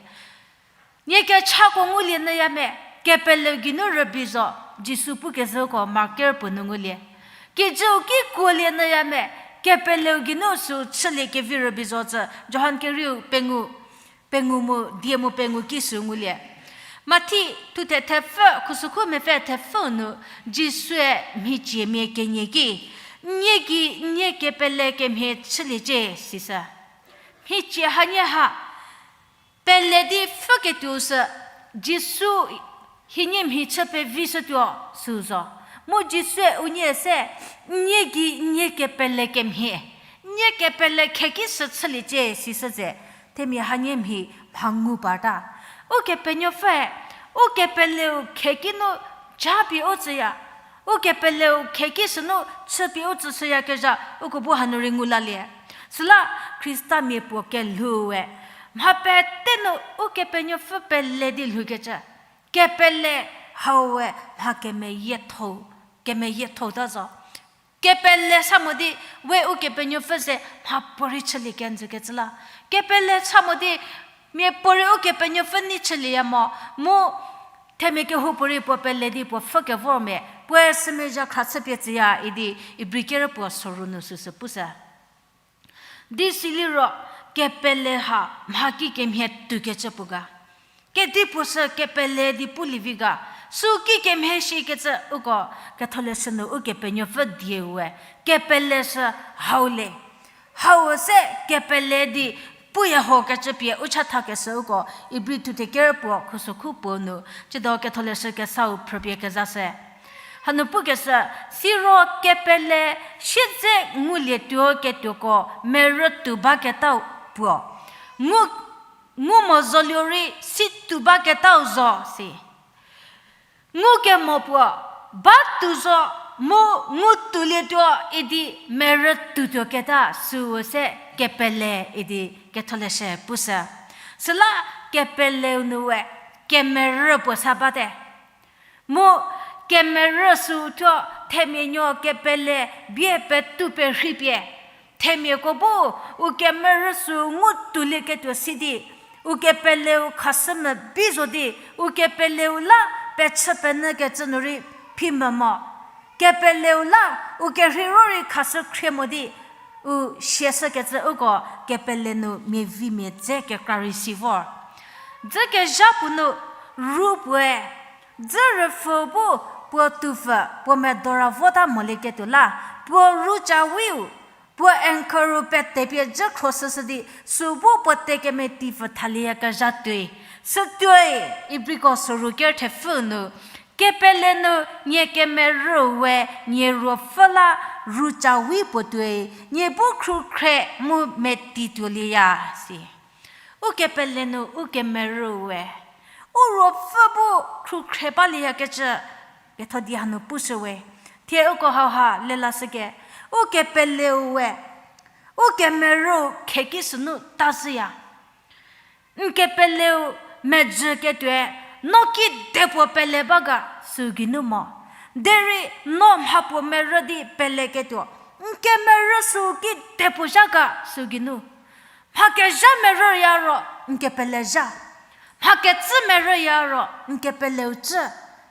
Nie kechako ngulie nyüya me, kepeleu geinu rübei zo, Jisu pukezhüko Mark kerü puo nu ngulie. Kijüu ki kuolie nyüya me, kepeleu geinu sü chüliekevi rübei zo tsü, Johan kerieu pengou, pengou mu, die mu pengou ki sü ngulie. Mathi thuthe thepfü, khusükhu mepfü thepfü nu, Jisue mhiciemia kenie ki, nie gei nie kepele kemhie chüliecie, sishü. Mhicie hanie ha, pele di pfhüketuo sü, Jisu hienie mhi chü pevishütuo sü zo. Mu Jisue unie se, nie gei nie kepele kemhie, nie kepele kheki sü chüliecie sishü ze, themia hanie mhi mha ngu parta. Ukepenuopfüe, ukepeleu kheki nu japie u tsüya. Ukepeleu kheki sünu chüpie u tsüshüyakezha, uko bu hanu rei ngu lalie. Süla Khristamia puo kelhoue, mha pete nu Ukepenuopfü pele di lhoukecü, kepele haue mha kemeyiethou, kemeyiethou ta zo. Kepele sa mo di, we Ukepenuopfü ze mhapuorei chülie kenjükecü la. Kepele sa mo di, miapuorei Ukepenuopfü nei chülieya mo, mu themia kehoupuorei puo pele di puo pfhü kevor me, puoe sümia zha khra chüpie tsüya idi Ibri kerü puo soru nu süsü pushü. Di siliro kepele ha mha kikemhie tuokecü puo ga. Kedipuo sü kepele di pulievi ga, sü kikemhie shikecü uko Ketholeshü nu Ukepenuopfü dieue, kepele sü hau le. Hau se kepele di puya hokecü pie u chathakeshü uko Ibri thuthe kerü puo khusokhu puo nu, tsiedo Ketholeshü kesau phrüpie kezashü. Hanu pukeshü, siro kepele siedze ngulietuo ketuoko merütu baketau puo. Ngu ngu mo zolio rei si tuo baketau zo si. Ngukemo puo, ba tuo zo, mu ngu tuolietuo idi merü tuotuoketa süu se kepele idi Ketholeshü pushü. Süla kepeleu nu we kemerü puo sa bate. Mu kemerü süu thuo themia nuo kepele bie petu perhei pie, themiako bu u kemerü süu ngu tuolieketuo si di, u kepeleu khashü mebi zo di, u kepeleu la pechü penyükecü nu rei phi mo mo. Kepeleu la u kerheiro rei khashü khrie mo di, u siashükecü uko kepele nu miavimia dze kekra rei si vor. Dzükezha puo nu ru puoe, dzü rüpfü bu puo tuopfü puo medora vota molieketuo la, puo ru cawiu, puo anchor-u petepie dzü khroshüshü di, süu bu puo tekemeti pfü thalieyakezha tuoi. Sütuoi, Ibriko soru ker thepfü nu, kepele nu nie kemerüu we nie ruopfü la ru cawi puo tuoi, nie bu khrükhre mu meti tuolieya si. U kepele nu u kemerüu we u ruopfü bu khrükhre balieyakecü, ketho di hanu pushü we. Thie uko hauha lelashüke, u kepeleu we u kemerüu kheki sünu tazhüya. N kepeleu mejüketuoe, no kidepuo pele ba ga sü geinu mo. Derei no mhapuo merü di peleketuo, n kemerü sü kidepuo zha ga sü geinu. Mha kezha merüya ro n kepele zha. Mha kecü merüya ro n kepeleu cü.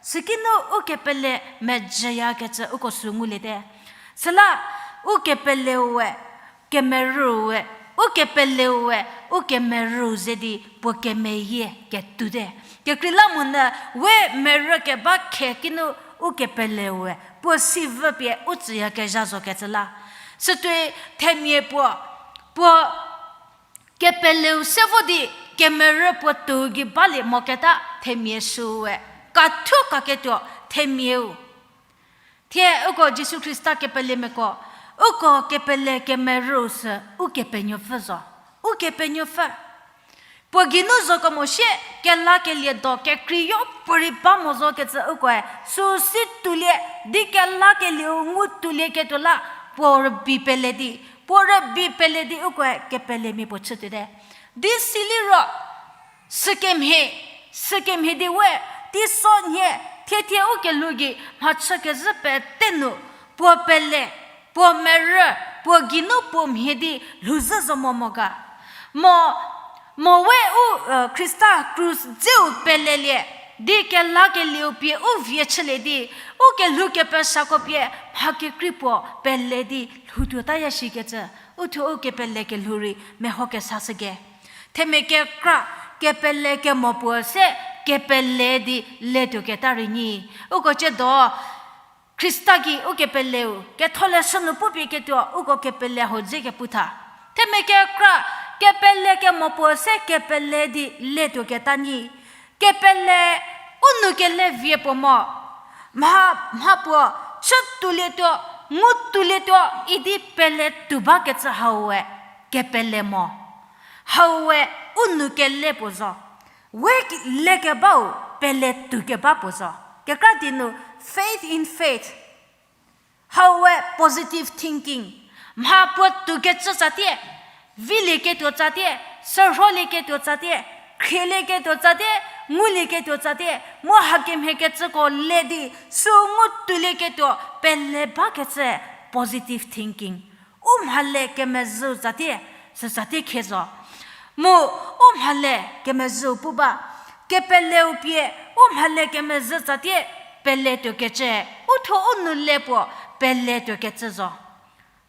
Süki nu u kepele mejüyakecü uko sü nguliete. Süla u kepeleu we, kemerüu we, u kepeleu we, u kemerüu ze di puo kemeyie ketute. Kekreilamonyü we merü keba khe kinu u kepeleu we puo sivü pie u tsüyakezha zokecü la. Sütuoi themia puo, puo kepeleu se vo di kemerü puo tuo gei balie moketa themia süu we kathuo kaketuo themiau. Thie uko Jisu Khrista kepelemiako, uko kepele kemerüu sü Ukepenuopfü zo. Ukepenuopfü. Puo geinu zo kemo sie kelakelie do kekreiyo puorei ba mo zokecü ukoe süu si tuolie, di kelakelieu ngu tuolieketuo la puo rübei pele di, puo rübei pele di ukoe kepelemia puo chütuote. Di siliro, sükemhie, sükemhie di we, teiso nhie, thiethie u kelhou gei mhachükezhü pete nu, puo pele, puo merü, puo geinu puo mhie di lhouzhü zo mo mo ga. Mo, mo we u, Khrista krus dzeu pelelie, di kelakelieu pie u vie chülie di, u kelhou kepesako pie mha kekrei puo pele di lhoutuotaya shikecü, uthuo u kepele kelhou rei meho kesashüke. Themia kekra kepele kemo puo se kepele di letuoketa rei nyi. Uko ciedo, Khrista gei u kepeleu, ketholeshü nu pupie ketuo uko kepele hau dze kepu tha. Themia kekra kepele kemo puo se kepele di letuoketa nyi. Kepele u nou kele vie puo mo. Mha, mha puo chü tuolietuo, ngu tuolietuo idi pele tuo bakecü hau we kepele mo. Hau we u nou kele puo zo. We lekebau pele tuokeba puo zo. Kekra di nu faith in faith. Hau we positive thinking. Mha puo tuokecü tsatie, vilieketuo tsatie, sürholieketuo tsatie, khrielieketuo tsatie, ngulieketuo tsatie, mu hakemhie kecüko le di, süu ngu tuolieketuo pele bakecü positive thinking. U mhale kemezhüu tsatie, sü tsatie khie zo. Mu u mhale kemezhüu pu ba, kepeleu pie u mhale kemezhü tsatie peletuokecü, uthuo u nou le puo peletuokecü zo.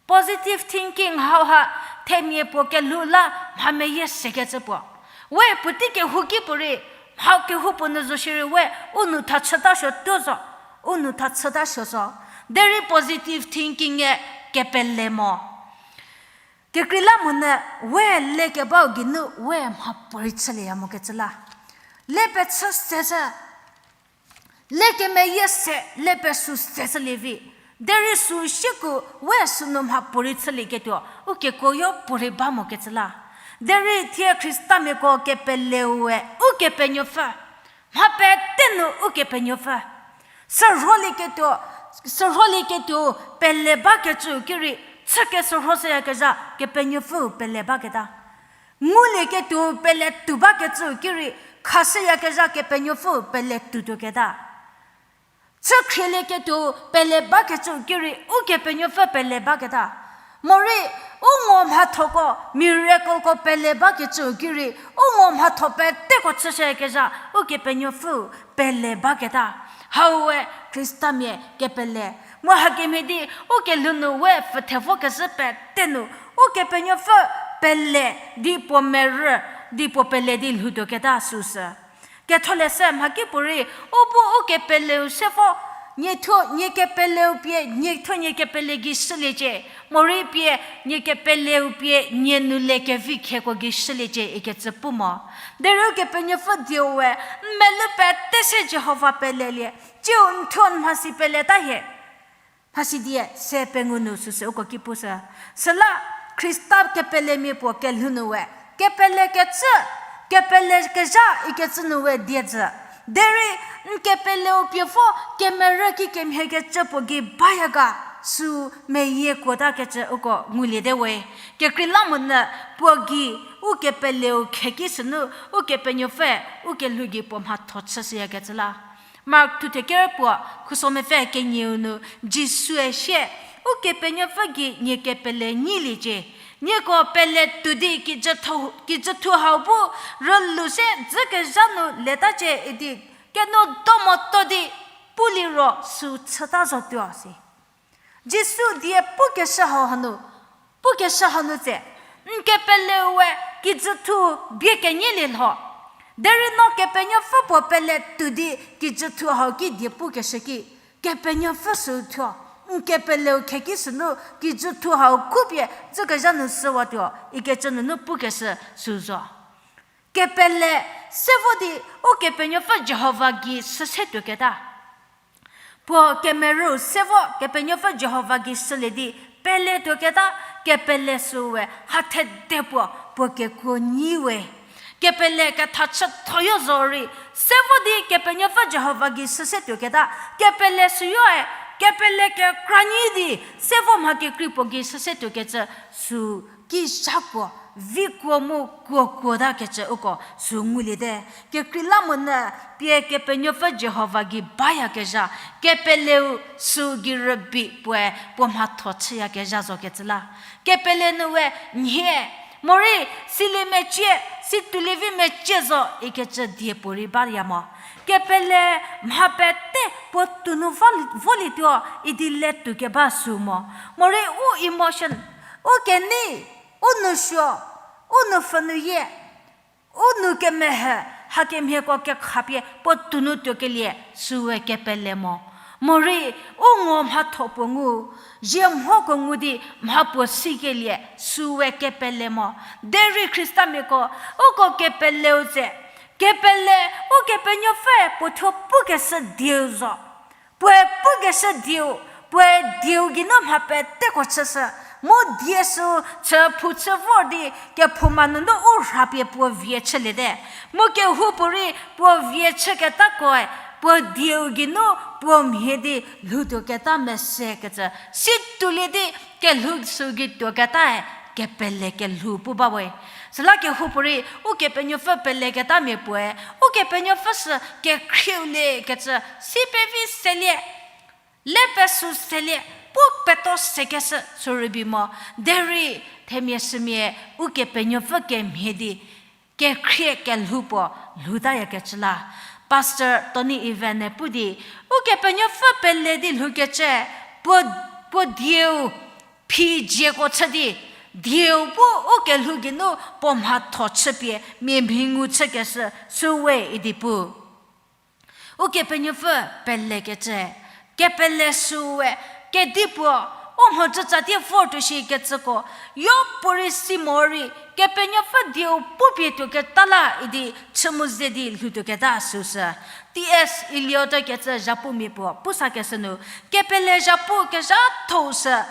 Positive thinking hauha themia puo kelhou la mha meyie sekecü puo. We puotei kehouki puorei, mha kehoupuo nu zo shierei we u nou tha chüta suo tuo zo, u nou tha chüta suo zo. Derei positive thinking-e kepele mo. Kekreilamonyü we lekebau geinu we mha puorei chülieya mokecü la. Le pechü se chü, le kemeyie se, le pesü se chülie vi. Derei süu sieko we sünu mha puorei chülieketuo u kekuoyo puorei ba mokecü la. Derei thie Khristamiako kepeleu we Ukepenuopfü, mha pete nu Ukepenuopfü. Sürholieketuo, sürholieketuo pele bakecüu ki rei, chü kesürhoshüyakezha Kepenuopfüu pele baketa. Ngulieketuo pele tuo bakecüu ki rei, khashüyakezha Kepenuopfüu pele tuotuoketa. Chü khrielieketuo pele bakecüu ki rei, Ukepenuopfü pele baketa. Morei, u ngo mhathoko, miracleko pele bakecüu ki rei, u ngo mhatho peteko chüshüyakezha Ukepenuopfüu pele baketa. Hau we Khristamia kepele. Mu hakemhie di, u kelhou nu we pfüthe vokezhü pete nu, Ukepenuopfü pele di puo merü, di puo pele di lhoutuoketa süsü. Ketholeshü mhakipuorei, u bu u kepeleu se vo, nie thuo nie kepeleu pie, nie thuo nie kepele gei shüliecie, morei pie, nie kepeleu pie, nie nu le kevi kheko gei shüliecie ikecü pu mo. Derei Ukepenuopfü dieu we, n melou pete se Jihova pelelie, tsiu n thuo n mhasi peleta hie. Mhasi die se pengou nu süsü uko ki pushü. Süla Khrista kepelemia puo kelhou nu we, kepelekecü, kepelekezha ikecü nu we die jü. Derei n kepeleu pie vo kemerü kikemhiekecü puo gei baya ga, sü meyie kuotakecü uko nguliete we. Kekreilamonyü puo gei u kepeleu kheki sünu, Ukepenuopfü u kelhou gei puo mhatho chüshüyakecü la. Mark thuthe ker puo, khuso mepfü kenieu nu, Jisue sie, Ukepenuopfü gei nie kepele nyiliecie. Nieko pele tuo di kijüthu, kijüthu hau bu rülu se dzükezha nu letacie idi, keno do moto di puliro sü chüta zotuo si. Jisu die pukeshü hau hanu, pukeshü hanu tse, n kepeleu we kijüthu bie kenyilie lho. Derei no Kepenuopfü puo pele tuo di kijüthu hau ki die pukeshü ki, Kepenuopfü sü thuo, n kepeleu kheki sünu kijüthu hau khupie dzükezha nu shüwatuo ikecü nunu pukeshü sü zo. Kepele se vo di Ukepenuopfü Jihova gei shüse tuoketa. Puo kemerü se vo Kepenuopfü Jihova gei shülie di pele tuoketa, kepele süu we hathede puo, puo kekuo nyi we. Kepele kethachüthoyo zorei, se vo di Kepenuopfü Jihova gei shüse tuoketa, kepele süyoe, kepele kekra nyi di, se vo mha kekrei puo gei shüse tuokecü sü ki zhakuo, vikuo mu kuokuotakecü uko sü nguliete. Kekreilamonyü pie Kepenuopfü Jihova gei bayakezha, kepeleu sü gei rübei puoe puo mhatho chüyakezha zokecü la. Kepele nu we nhie, morei silie mecie, si tuolievi mecie zo ikecü die puorei baya mo. Kepele mha pete puo tuonu vo-, volietuo idi le tuokeba sü mo. Morei u emotion, u kenei, u nousuo, u noupfhü nu yie, u nou kemehe, hakemhieko kekhapie puo tuonu tuokelie süwe kepele mo. Morei u ngo mhatho puo ngu, zie mhoko ngu di mha puo sikelie süwe kepele mo. Derei Khristamiako, uko kepeleu tse, kepele, Ukepenuopfüe puo thuo pukeshü dieu zo. Puoe pukeshü dieu, puoe dieu geinu mha peteko chüshü, mu die sü chü phu chü vor di kephouma nunu u rhapie puo vie chüliete. Mu kehoupuorei puo vie chüketakoe, puo dieu geinu puo mhie di lhoutuoketa mesekecü, si tuolie di kelhou sü gei tuoketae kepele kelhou pu ba we. Süla kehoupuorei Ukepenuopfü peleketamia puoe, Ukepenuopfü sü kekhrieu lekecü, si pevi selie, le pesü selie, pu peto sekeshü sü rübei mo, derei themia sümia Ukepenuopfü kemhie di kekhrie kelhou puo lhoutayakecü la. Pastor Tony Evans-e pu di, Ukepenuopfü pele di lhoukecü, puo, puo dieu phizieko chü di, dieu bu u kelhou geinu puo mhatho chüpie mia mhingu chükeshü süwe idi pu. Ukepenuopfü pelekecü, kepele süwe, kedi puo, u mhodzütsa tie vortuo shikecüko, yopuorei si morei, Kepenuopfü dieu pupie tuoketa la idi chü mu ze di lhoutuoketa süsü. T S Eliot kecü zhapumia puo pusakeshü nu, kepele zhapu kezhatho sü,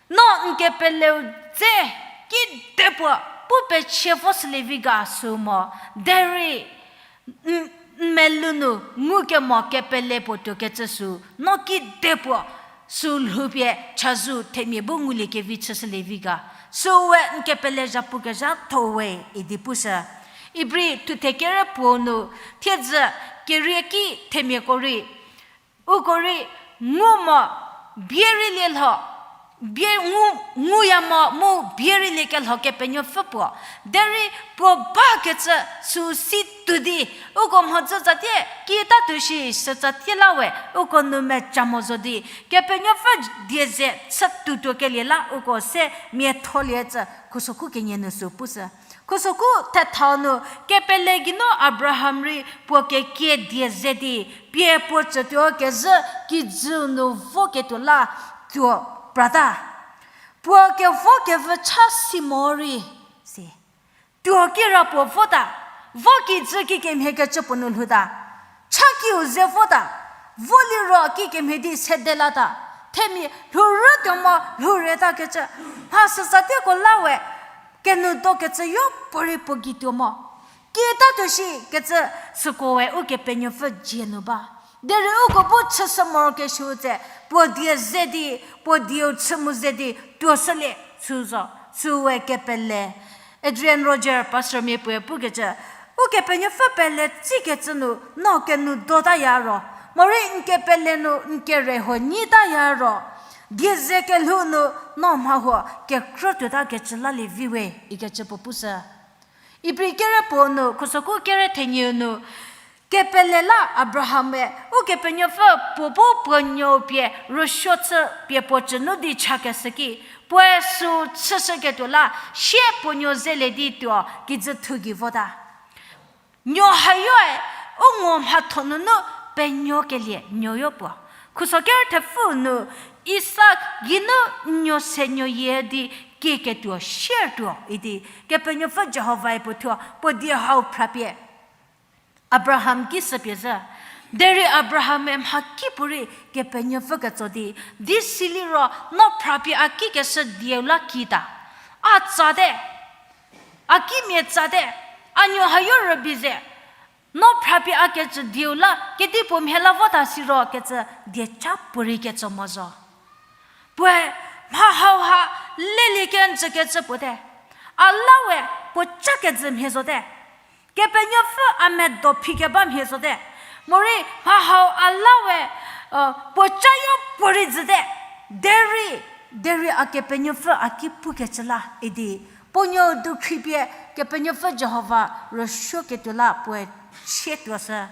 no n kepeleu dze kidepuo, pu pechie vo shülie vi ga sü mo, derei n-, n melou nu ngukemo kepele puo tuokecü sü, no kide puo sü lhoupie chazou themia bu nguliekevi chüshülie vi ga. Süwe n kepele zhapukezhatho we idi pushü. Ibri thuthe kere puo nu, thiedzü kerieki themiako rei, uko rei ngu mo, bie rei lie lho, bie ngu, nguya mo mu bie rei liekelho Kepenuopfü puo. Derei puo bakecü sü si tuo di, uko mhodzü tsatie, kiütatuo shi sü tsatie la we, uko nou meca mo zo di, Kepenuopfü die ze chü tuotuokelie la uko se miatholie cü, khusokhu kenie nu sü pushü. Khusokhu thethau nu, kepele geinu Abraham rei puo kekie die ze di, pie puo tsütuo kezhü kijüu nu voketuo la tuo prata. Puo kevokevü cha si morei, si. Tuo kira puo vota, vo kijü kikemhie kecü puo nu lhouta. Cha kiu ze vota, vo liro kikemhie di sede lata. Themia lhourütuo mo lhouretakecü, mha süsatieko la we, kenou dokecü yopuorei puo gei tuo mo. Kiütatuo shi kecü süko we Ukepenuopfü dzie nu ba. Derei uko bu chüshü morokesuo tse, puo die ze di, puo dieu chü mu ze di tuoshülie sü zo, süwe kepele. Adrian Rogers pastormia puoe pukecü, Ukepenuopfü pele tsikecü nu no kenou dotaya ro, morei n kepele nu n kereho nyitaya ro, die ze kelhou nu no mha huo kekrü tuotakecü lalie vi we ikecü puo pushü. Ibri kere puo nu, khusokhu kere thenieu nu, kepele la Abraham-e, Ukepenuopfü puo bu puo nuou pie rüsuo chü pie puo cünu di chakeshü ki, puoe sü chüshüketuo la, sie puo nuo zelie di tuo kijü thu gei vota. Nuo hayoe, u ngo mhatho nunu penuokelie nuoyo puo. Khuso ker thepfü nu, Isak geinu n nuo se nuoyie di kieketuo siertuo idi, Kepenuopfü Jihovae puo thuo, puo die hau phrapie Abraham ki shüpie zhü. Derei Abraham-e mhakipuorei Kepenuopfü ketso di, di siliro no phrapie a kikeshü dieu la kita. A tsate, a kimia tsate, a nuo hayo rübei ze, no phrapie a kecü dieu la kedipuo mhie la vota siro kecü dieca puorei ketso mo zo. Puoe mha hauha lelie kenjükecü puo te. A la we puo ca kejü mhie zote. Kepenuopfü a medo phikeba mhie zote. Morei mha hau a la we, puo ca yo puorei jüte. Derei, derei a Kepenuopfü a ki pukecü la idi, puo nuo dukhri pie Kepenuopfü Jihova rüsuoketuo la puoe sie tuoshü.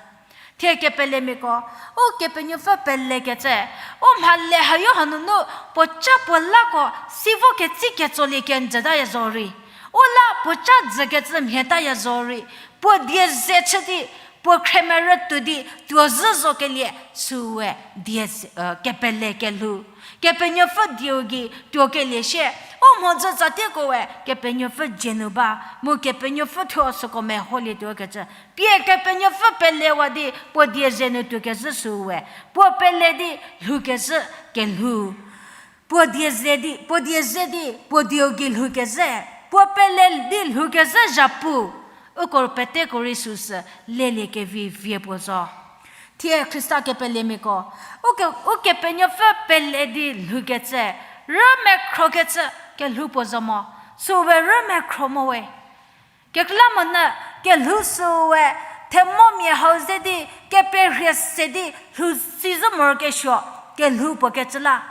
Thie kepelemiako, Ukepenuopfü pelekecü, u mhale hayo hanunu puo ca puo lako si vo ketsi ketsolie kenjütaya zorei, u la puo ca jükecü mhietaya zorei, puo die ze chü di, puo khremerü tuo di tuo zhü zokelie süwe die, kepele kelhou. Kepenuopfü dieu gei tuokelie sie, u mhodzü tsatieko we Kepenuopfü dzie nu ba, mu Kepenuopfü thuo süko meholietuo kecü. Pie Kepenuopfü pelewa di puo die ze nu tuokezhü süwe, puo pele di lhoukezhü kelhou. Puo die ze di, puo die ze di, puo dieu gei lhoukezhü, puo pele di lhoukezhü zhapu, uko peteko rei süsü lelie kevi vie puo zo. Thie Khrista kepelemiako, uke, Ukepenuopfü pele di lhoukecü, rümekhrokecü kelhou puo zo mo, süwe rümekhro mo we. Kekreilamonyü kelhou süwe, themomia hau ze di, keperhie se di, lhou si zhü morokesuo, kelhou puo kecü la.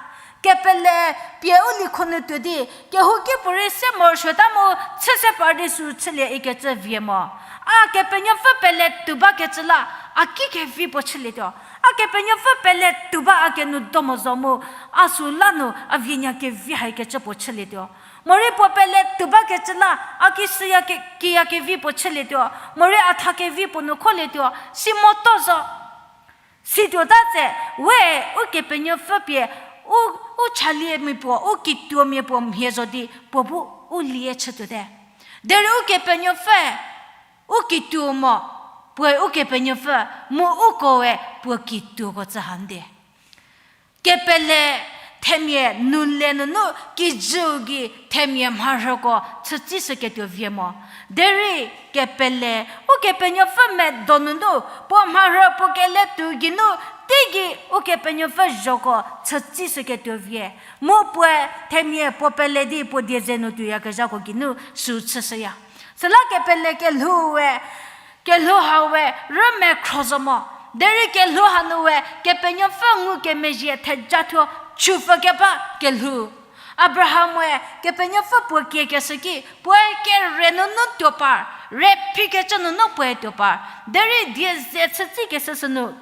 Kepele pie u likho nu tuo di, kehouki puorei se morosuota mu, chü se par di sü chülie ikecü vie mo. A Kepenuopfü pele tuo bakecü la, a ki kevi puo chülietuo. A Kepenuopfü pele tuo ba a kenu do mo zo mu, a sü la nu a vie nya kevi haikecü puo chülietuo. Morei puo pele tuo bakecü la, a ki süya ke, kiya kevi puo chülietuo. Morei a tha kevi puo nu kholietuo. Si moto zo. Situota tse, we, Ukepenuopfü pie, u, u chaliemia puo, u kituomia puo mhie zo di, puo bu u lie chütuote. Derei Ukepenuopfü, u kituo mo, puoe Ukepenuopfü, mu ukoe puo kituoko tsü hande. Kepele, themia nu le nunu kijüu gei themia mharhüko chütsishüketuo vie mo. Derei kepele, Ukepenuopfü medo nunu, puo mharhü puo kele tuo geinu, teigei Ukepenuopfü zhoko chütsishüketuo vie. Mu puoe themia puo pele di puo die ze nu tuoyakezhako geinu süu chüshüya. Süla kepele kelhou we, kelhou hau we rümekhro zo mo. Derei kelhou hanu we Kepenuopfü ngukemezhie theja thuo chupfü keba kelhou. Abraham we Kepenuopfü puo kiekeshü ki, puoe kere nunu tuo par, re phikecü nunu puoe tuo par. Derei die ze chütsikeshü sünu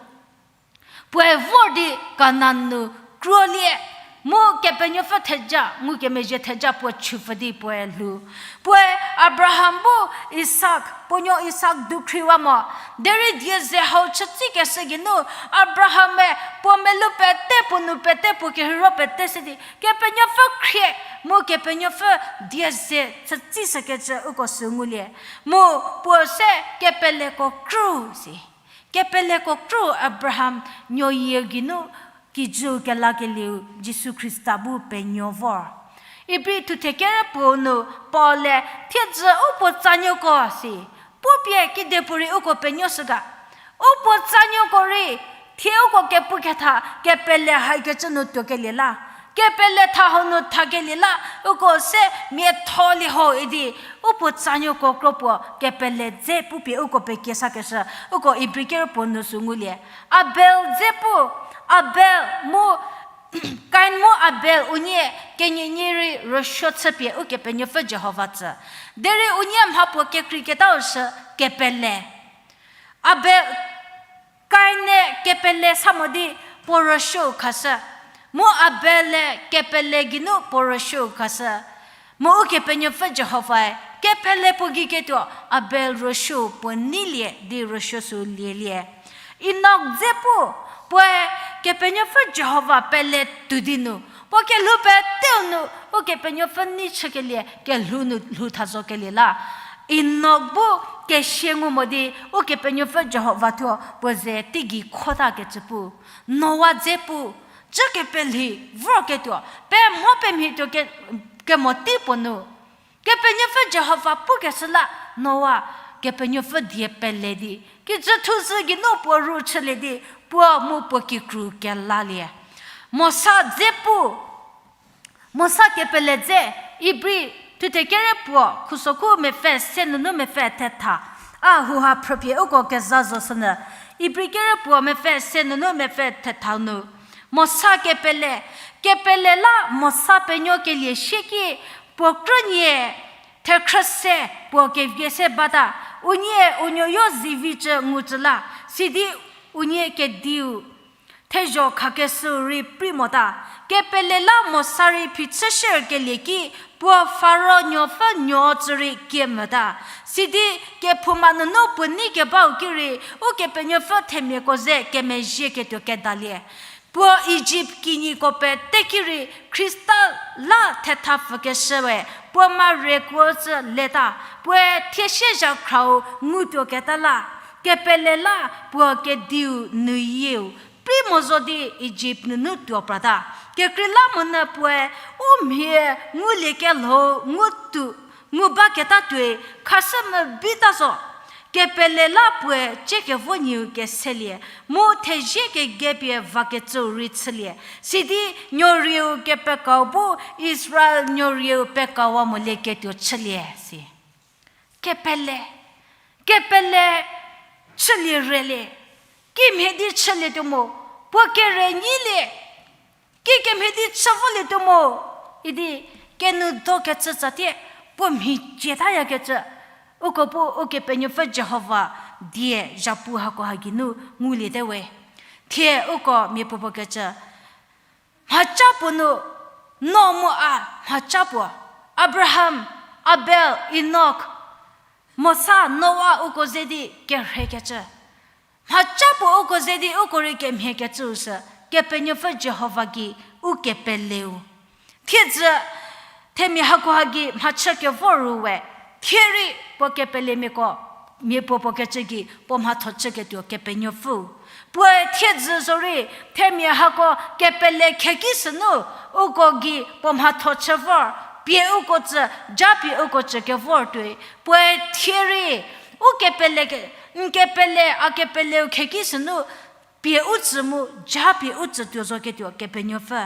puoe vor di Kanan nu kruolie, mu Kepenuopfü theja, ngukemezhie theja puo chupfü di puoe lhou. Puoe Abraham bu Isak, puo nuo Isak dukhriwa mo. Derei die ze hau chütsikeshü geinu, Abraham-e puo melou pete, puo nou pete, puo kerheiro pete se di Kepenuopfü khrie, mu Kepenuopfü die ze chütsishükecü uko sü ngulie. Mu puo se kepeleko krü si. Kepeleko krü Abraham nuoyie geinu kijüu kelakelieu Jisu Khrista bu penuo vor. Ibri thuthe kere puo nu Paul-e thiedzü u puo tsanuoko si, pupie kedipuorei uko penuoshü ga. U puo tsanuoko rei, thie uko kepuketha kepele haikecü nu tuokelie la, kepele tha hau nu thakelie la, uko se miatholie ho idi, u puo tsanuoko kro puo kepele dze pupie uko pekiesakeshü, uko Ibri kere puo nu sü ngulie. Abel dze pu, Abel mu, Kain mu Abel unie kenyünyie rei rüsuo chüpie Ukepenuopfü Jihova tsü. Derei unie mha puo kekreiketau sü kepele. Abel, Kain-e kepele sa mo di puo rüsuou khashü. Mu Abel-e kepele geinu puo rüsuou khashü. Mu Ukepenuopfü Jihovae kepele puo gei ketuo Abel rüsuou puo neilie di rüsuo sü lielie. Enok dze pu, puoe Kepenuopfü Jihova pele tuo di nu, puo kelhou peteu nu Ukepenuopfü nei chükelie kelhou nu lhou tha zokelie la. Enok bu kesia ngu mo di Ukepenuopfü Jihova thuo puo ze teigei khotakecü pu. Noa dze pu, cü kepelhi vorketuo, pemho pemhie tuo ke, kemo tei puo nu Kepenuopfü Jihova pukeshü la, Noa Kepenuopfü die pele di kijü thuzhü geinu puo ru chülie di, puo mu puo kikru kelalie. Mosa dze pu, Mosa kepele dze, Ibri thuthe kere puo, khusokhu mepfü se nunu mepfü thetha. A hauha phrüpie uko keza zo sünyü. Ibri kere puo mepfü se nunu mepfü thetha nu. Mosa kepele, kepele la Mosa penuokelie sie ki puo krünie thekhrü se puo kevie se bata, unie unuoyo zivicü ngucü la, sidi unie kediu thezho khakeshüu rei prei mota. Kepele la Mosa rei phichü shierkelie ki puo Faro nuopfü nuo tsü rei kie mota. Sidi kephouma nunu puo nei kebau ki rei, Ukepenuopfü themiako ze kemezhieketuo kedalie. Puo Ijipt kinyiko pete ki rei Khrista la thetha pfükeshüe puo mare kuo tsü leta, puoe thiesie zhakhrau ngutuoketa la, kepele la puo kediu nuyieu prei mo zo di Ijipt nunu tuo prata. Kekreilamonyü puoe u mhie nguliekelhou ngutuo, ngu baketa tuoi khashü mebita zo. Kepele la puoe ciekevo nyieu keselie, mu thezie kegepie vakecüu rei chülie. Sidi nuorieu kepekau bu Israel nuorieu pekauwa molieketuo chülie si. Kepele, kepele chülie relie. Kimhie di chülietuo mo, puo kere nyilie. Kikemhie di chü volietuo mo, idi kenu do kecü tsatie puo mhi cietayakecü, uko bu Ukepenuopfü Jihova die zhapu hako ha geinu nguliete we. Thie uko miapuopuo kecü, mhaca puo nu, no mu a mhaca puo, Abraham, Abel, Enok, Mosa, Noa uko ze di kerhekecü. Mhaca puo uko ze di uko rei kemhiekecüu sü, Kepenuopfü Jihova gei u kepeleu. Thiedzü, themia hakoha gei mhachü kevor ru we, thie rei puo kepelemiako mia puo puo kecü gei puo mhatho chüketuo Kepenuopfü. Puoe thiedzü zorei, themia hako kepele kheki sünu, uko gei puo mhatho chü vor, pie uko tsü, japie uko tsü kevor tuoi. Puoe thie rei, u kepele ke, n kepele, a kepeleu kheki sünu, pie u tsü mu, japie u tsü tuo zoketuo Kepenuopfü.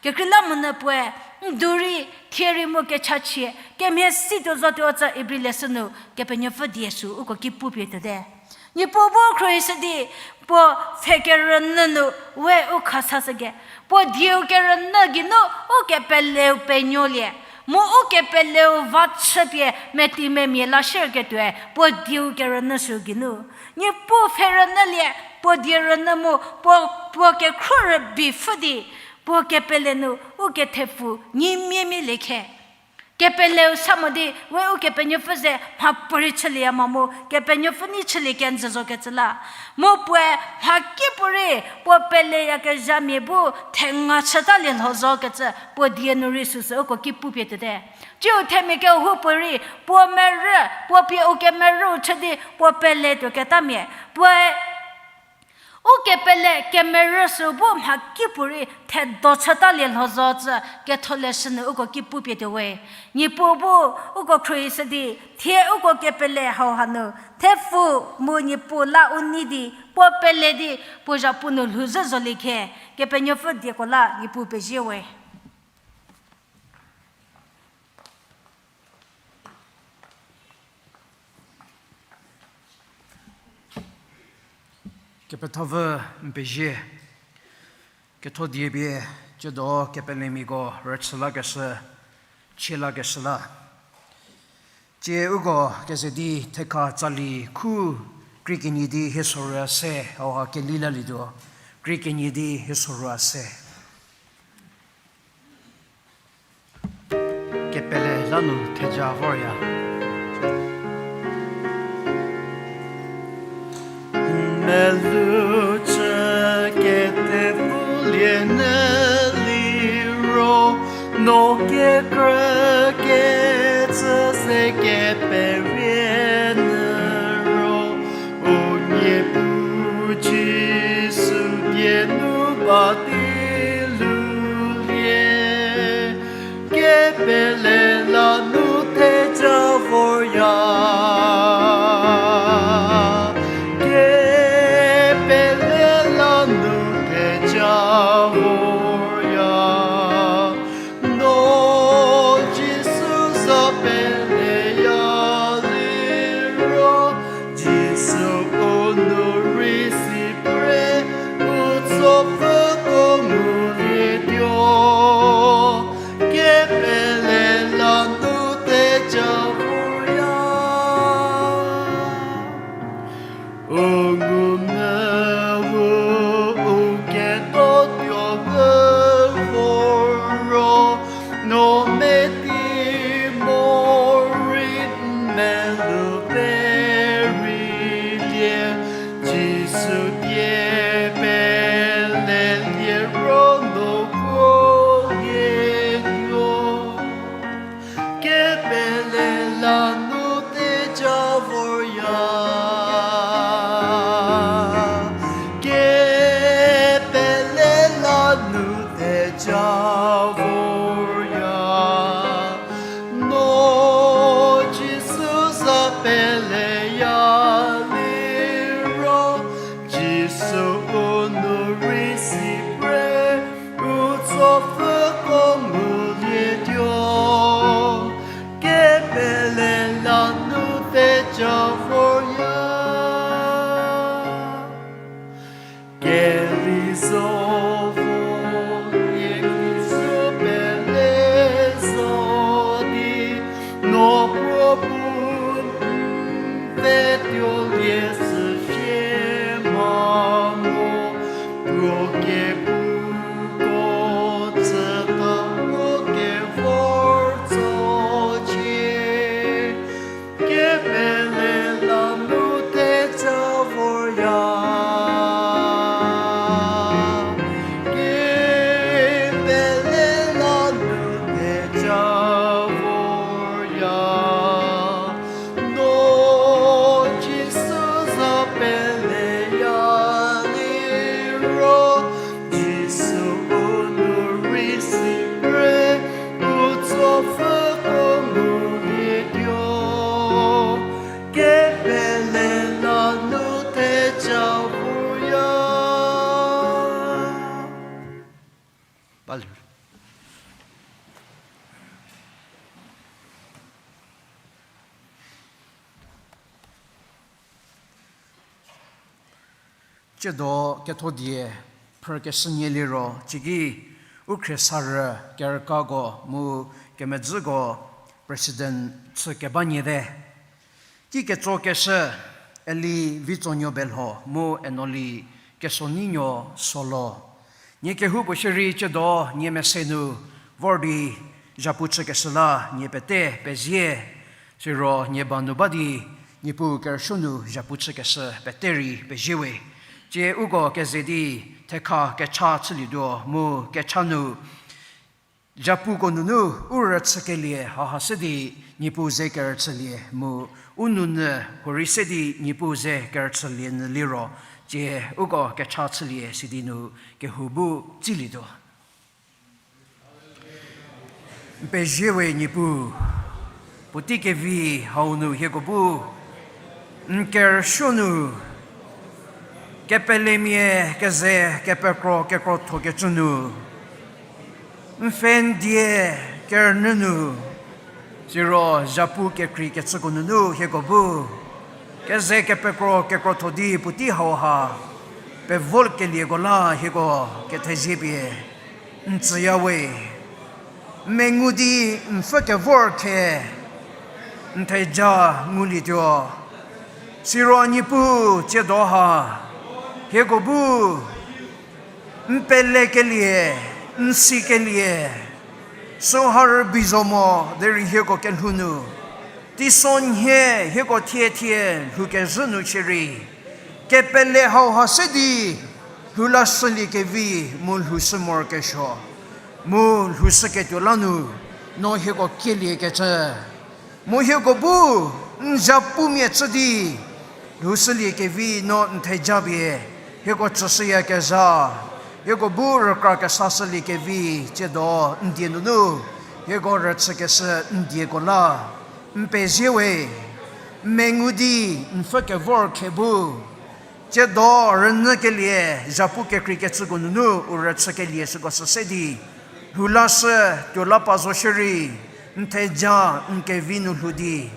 Kekreilamonyü puoe, n du rei, thie rei mu kechachie, kemhie si tuo zotuo tsü Ibri leshü nu, Kepenuopfü die sü uko ki pupie tuote. Niepuu bu khruohishü di, puo pfhe kerünyü nu we u khasashüke. Puo dieu kerünyü geinu u kepeleu penuolie. Mu u kepeleu va chüpie metimemia la shierketuoe puo dieu kerünyü sü geinu. Niepuu pfhe rünyülie, puo die rünyü mu, puo, puo kekhro rübei pfhü di, puo kepele nu u kethepfu nyi miemie liekhe. Kepeleu sa mo di, we Ukepenuopfü ze mhapuorei chülieya mo mu, Kepenuopfü nei chülie kenjü zokecü la. Mu puoe mhakipuorei, puo peleyakezhamia bu thenga chütalie lho zokecü, puo die nu rei süsü uko ki pupie tuote. Tsiu themia kehoupuorei, puo merü, puo pie u kemerüu chü di, puo pele tuoketamia. Puoe u kepele kemerü sü bu mhakipuorei thedo chütalie lho zo tsü ketholeshü nu uko ki pupie tuowe. Niepuu bu uko khruohishü di, thie uko kepele hau hanu, thepfu mu Niepuu la u nei di, puo pele di, puo zhapu nu lhouzhü zoliekhe, Kepenuopfü dieko la Niepuu pezie we. Kepethovü n pezie, ketho die pie, tsiedo kepelemiako rüchü lakeshü, chie lakeshü la. Tsie uko keze di thekha tsali khu krie kenie di hie sorou se, hauha keli lalietuo, krie kenie di hie sorou se. Kepele la nu theja vorya. Melou chü kethepfulie nyü liro, no kekrü kecü se keperie nyü ro, u Niepuu Jisu die nu ba di lulie. Kepele la nu theja vorya. Kepele la nu theja vorya. No Jisu za peleya liro, Jisu u nu rei si pre, u tsopfüko ngulietuo. Kepele Pfüko ngulietuo, kepele la nu theja voya. Balu. Tsiedo ketho die phrükeshünie liro, cieki u khriesarü kerükako mu kemedzüko president chü keba nyite. Ki ketso keshü, Eli Vitsonuo Belho mu Enoli Kesonuo Solo. Nie kehoupuo shierei tsiedo nie mese nu vor di zhapu chükeshü la nie pete pezie. Siro nie ba nu ba di, Niepuu kerüsuo nu zhapu chükeshü pete rei pezie we. Tsie uko keze di thekha kecha chülietuo mu kecha nu zhapuko nunu u rüchükelie haha se di Niepuu ze kerüchülie mu u nounyü huorei se di Niepuu ze kerüchülie nyü liro, tsie uko kecha chülie sidi nu kehou bu tsilietuo. N pezie we Niepuu, puotei kevi hau nu hieko bu n kerüsuo nu, kepelemia keze kepekro kekrothokecü nu, n pfhe n die kerünyü nu, siro zhapu kekreikecüko nunu hieko bu keze kepekro kekrotho di puotei hauha pevolkelieko la hieko kethezie pie n tsüya we. N mengu di n pfü kevor khe n theja ngulietuo. Siro Niepuu tsiedo ha hieko bu n pelekelie, n sikelie, süha rübei zo mo derei hieko kelhou nu, teisonhie hieko thie thie lhoukezhü nu shierei, kepele hauha se di lhou lashüliekevi mu lhoushü morokesuo, mu lhoushüketuo la nu, no hieko kieliekecü. Mu hieko bu n zhapumia chü di lhoushüliekevi no n theja pie hieko tsüshüyakezha, hieko bu rükra kesashüliekevi tsiedo n die nunu hieko rüchükeshü n dieko la n pezie we. N mengu di n pfü kevor khe bu tsiedo rünyükelie zhapu kekreikecüko nunu u rüchükelie süko sü se di lhou lashü tuo la pa zo shierei, n theja n kevi nu lhou di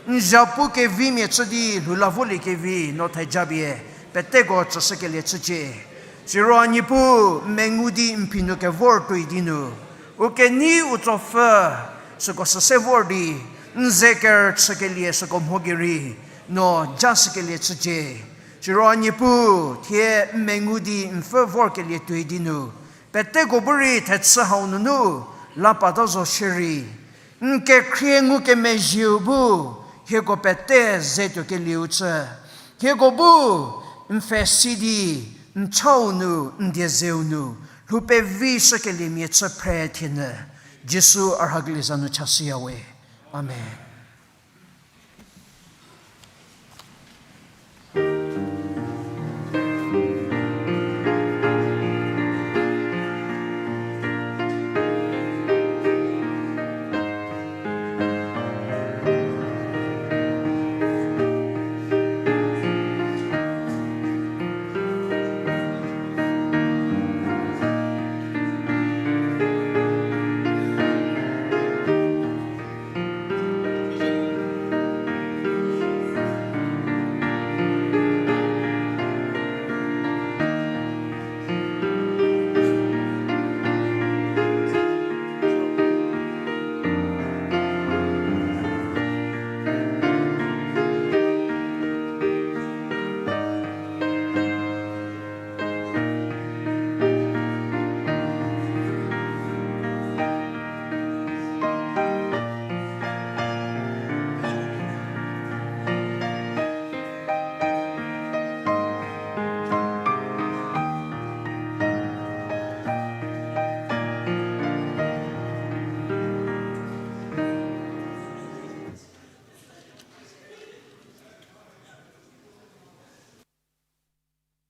n zhapu kevimia chü di lhou la voliekevi no theja pie peteko tsüshükelie chücie. Siro Niepuu n mengu di n phi nu kevor tuoi di nu, u kenei u tsopfü süko sü se vor di n ze kerüchükelie süko mho gei rei no ja shükelie chücie. Siro Niepuu thie n mengu di n pfü vorkelie tuoi di nu, peteko bu rei thechü hau nunu la pata zo shierei, n kekhrie ngukemezhieu bu hieko pete ze tuokelieu chü, hieko bu n pfhe si di n chau nu n die zeu nu lhou pevi shükeliemia chü phre thienyü, Jisu a rhakelie za nu chashüya we. Amen.